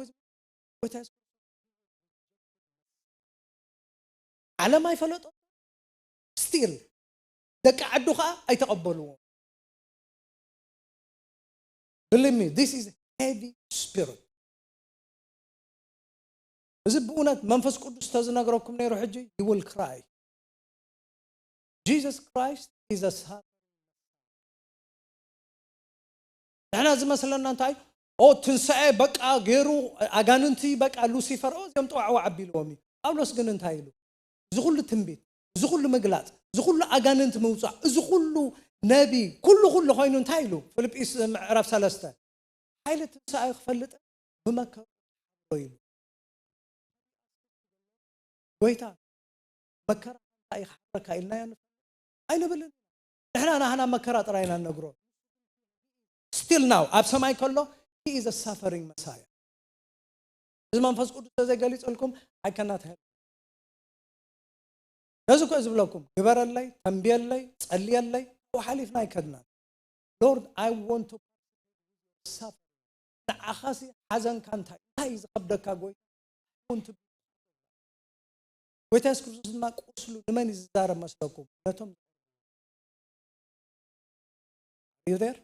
ዓለም ኣይፈለጦ። ስቲል ደቂ ዓዱ ከዓ ኣይተቐበልዎ። Believe me, this is heavy spirit። እዚ ብእውነት መንፈስ ቅዱስ ተዝነግረኩም ነይሩ ሕጂ you will cry። Jesus Christ is a suffering። ንሕና ዝመስለና እንታይ? ኦ ትንሳኤ በቃ ገይሩ ኣጋንንቲ በቃ ሉሲፈር ኦ እዚኦም ጥዋዕዋ ኣቢልዎም እዩ። ጳውሎስ ግን እንታይ ኢሉ? እዚ ኩሉ ትንቢት፣ እዚ ኩሉ ምግላፅ፣ እዚ ኩሉ ኣጋንንቲ ምውፃእ፣ እዚ ኩሉ ነቢ ኩሉ ኩሉ ኮይኑ እንታይ ኢሉ? ፊልጲስ ምዕራፍ ሰለስተ ሓይሊ ትንሳኤ ክፈልጥ ብመከሩ ኢሉ። ጎይታ መከራ እንታይ ክሓብረካ ኢልናዮ ንፈልጥ ኣይንብልን። ንሕና ናህና መከራ ጥራይ ኢና ንነግሮ። Still now ኣብ ሰማይ ከሎ he is a suffering Messiah። እዚ መንፈስ ቅዱስ ተዘይገሊፀልኩም I cannot help። ነዚ እኮ ዝብለኩም ግበረለይ፣ ተንብየለይ፣ ጸልየለይ፣ ካብኡ ሓሊፍና ኣይከድናን። Lord, I want to suffer። ንዓኻሲ ሓዘንካ እንታይ እንታይ እዩ ዝኸብደካ ጎይታ? I want to be part of that። ጎይታ የሱስ ክርስቶስ ድማ ቁስሉ ንመን እዩ ዝዛረብ መስለኩም? ነቶም you there?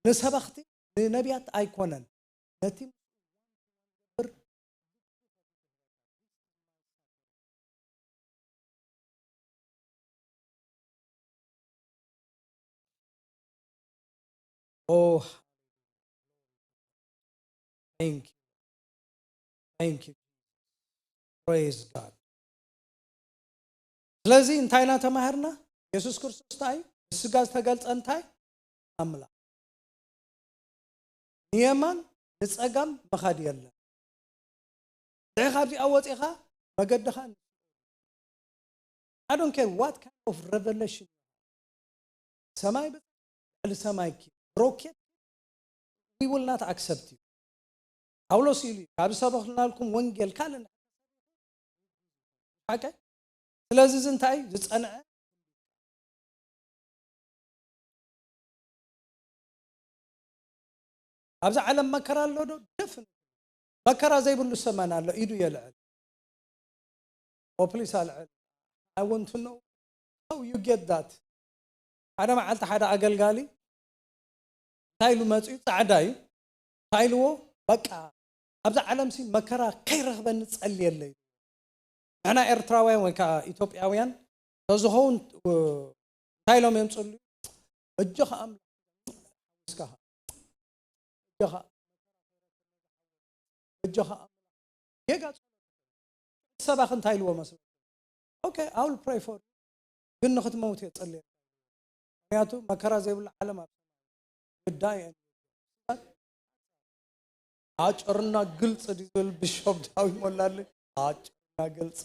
ንሰበኽቲ ንነቢያት ኣይኮነን ነቲ Oh, thank you. Thank you. Praise God. ስለዚ እንታይ ኢና ተማሃርና? የሱስ ክርስቶስ እንታይ እዩ? ብስጋ ዝተገልጸ እንታይ? ኣምላኽ። ንየማን ንጸጋም መኻድ የለን። ድሕሪ ካብዚኣ ወፂኻ መገድኻ I don't care what kind of revelation ሰማይ ብፅሕ ልዕሊ ሰማይ ኪ ሮኬት we will not accept you። ጳውሎስ ኢሉ እዩ ካብ ዝሰበኽናልኩም ወንጌል ካልእ ሓቀ ስለዚ እዚ እንታይ እዩ ዝፀንዐ ኣብዚ ዓለም መከራ ኣሎ ዶ? ደፍን መከራ ዘይብሉ ሰመን ኣሎ ኢዱ የልዕል። ኦ ፕሊስ ኣልዕል። I want to know how you get that። ሓደ መዓልቲ ሓደ ኣገልጋሊ እንታይ ኢሉ መፅኡ ፃዕዳ እዩ እንታይ ኢልዎ በቃ ኣብዚ ዓለም ሲ መከራ ከይረኽበኒ ጸልየለይ። ንሕና ኤርትራውያን ወይ ከዓ ኢትዮጵያውያን ተዝኸውን እንታይ ኢሎም የምፅሉ እጆኻ ኣምላኽ ሓዊስካ እጆኻ እጆኻ ኣምላኽ ጌጋ ሰባኽ እንታይ ኢልዎ መስሎ okay I will pray for ግን ንክትመውት እየ ጸልየ ምክንያቱ መከራ ዘይብሉ ዓለም ኣብ ጉዳይ ኣጭርና ግልጽ ዝብል ብሾብ ዳዊ ሞላል ኣጭርና ግልጽ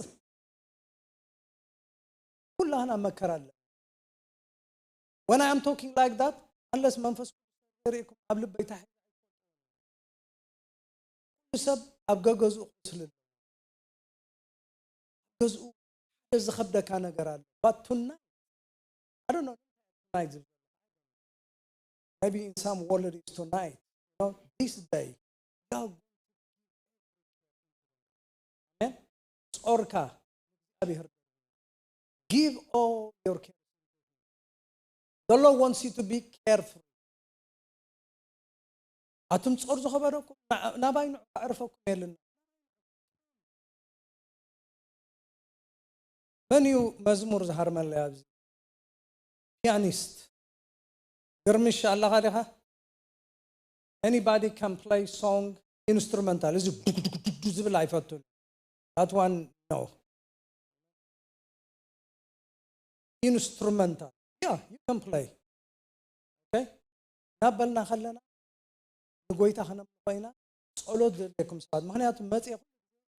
ኩላህና መከራ ኣለ when I am talking like that unless መንፈስ ቅዱስ ርኢኩም ኣብ ልበይ ታሒ ኩሉ ሰብ ኣብ ገገዝኡ ክስል ገዝኡ ሓደ ዝኸብደካ ነገር ኣሎ but tonight I don't know tonight ዝብል maybe in some world is tonight you know this day you are going to give every care to him. Amen. ጾርካ እግዚኣብሔር give all your care The Lord wants you to be carefree. ኣቱም ጾር ዝኸበደኩም፣ ና-፣ ናባይ ንዑ፣ ከዕርፈኩም የልና። መን እዩ መዝሙር ዝሃርመለይ ኣብዚ? ፒያኒስት። ግርምሽ ኣለኻ ዲኻ? Anybody can play song instrumental? እዚ ዱግ ዱግ ዱግ ዱግ ዝብል ኣይፈቱን። That one, no. Instrumental. Yeah, you can play. Okay? እናበልና ከለና ንጎይታ ከነምልኾ ኢና። ጸሎት ዘድልየኩም ሰባት፣ ምኽንያቱ መጽየ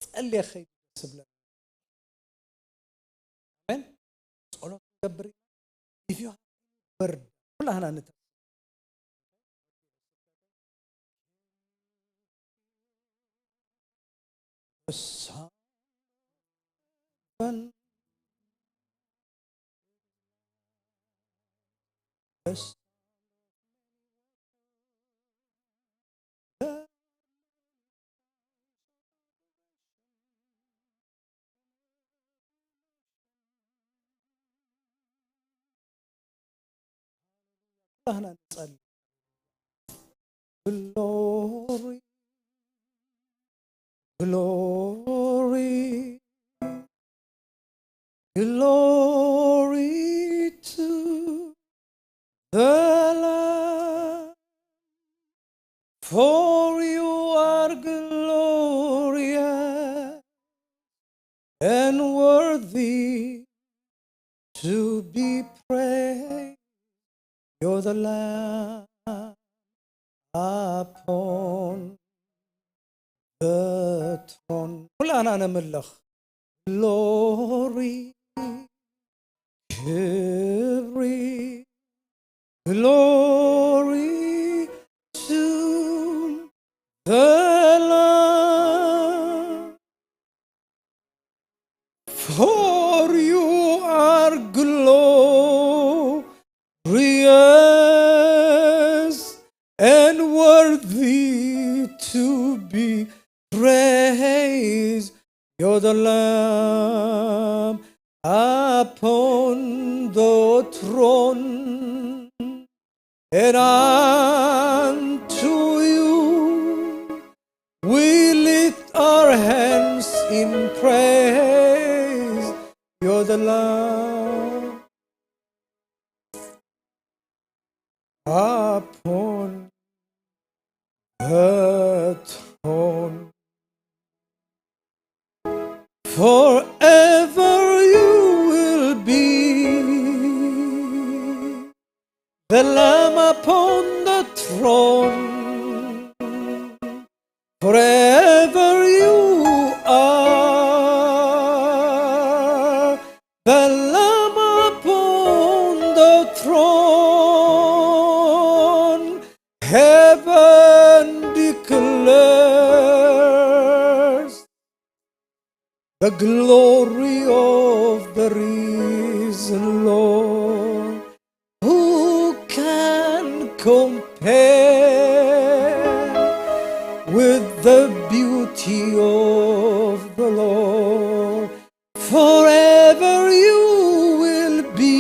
ጸልየ ክኸይድ ደስ ይብለኒ። ኣሜን። ጸሎት ንገብር ኢና። If you have any burden፣ ኩላህና ንተ-፣ ኩላህና ንጸሊ። Glory, glory, glory to the Lamb, for you are glorious and worthy to be praised. You're the Lamb upon the throne. ኩላና ነምልኽ። Glory, ክብሪ፣ glory to the Lamb. For you are glorious and worthy to be praised. You're the Lamb upon the throne, and unto you we lift our hands in praise. You're the Lamb upon the throne. Forever you will be the Lamb upon the throne. Forever you are the Lamb upon the throne. Heaven declares the glory of the risen Lord. Who can compare with the beauty of the Lord? Forever you will be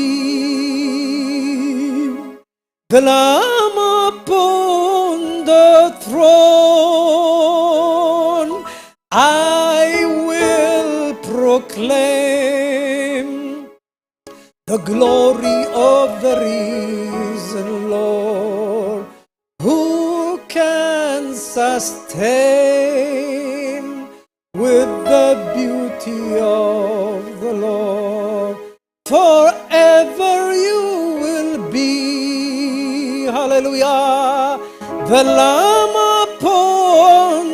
the Lamb upon the throne. I will proclaim the glory of the risen Lord. Who can sustain with the beauty of the Lord? Forever you will be, hallelujah, the Lamb upon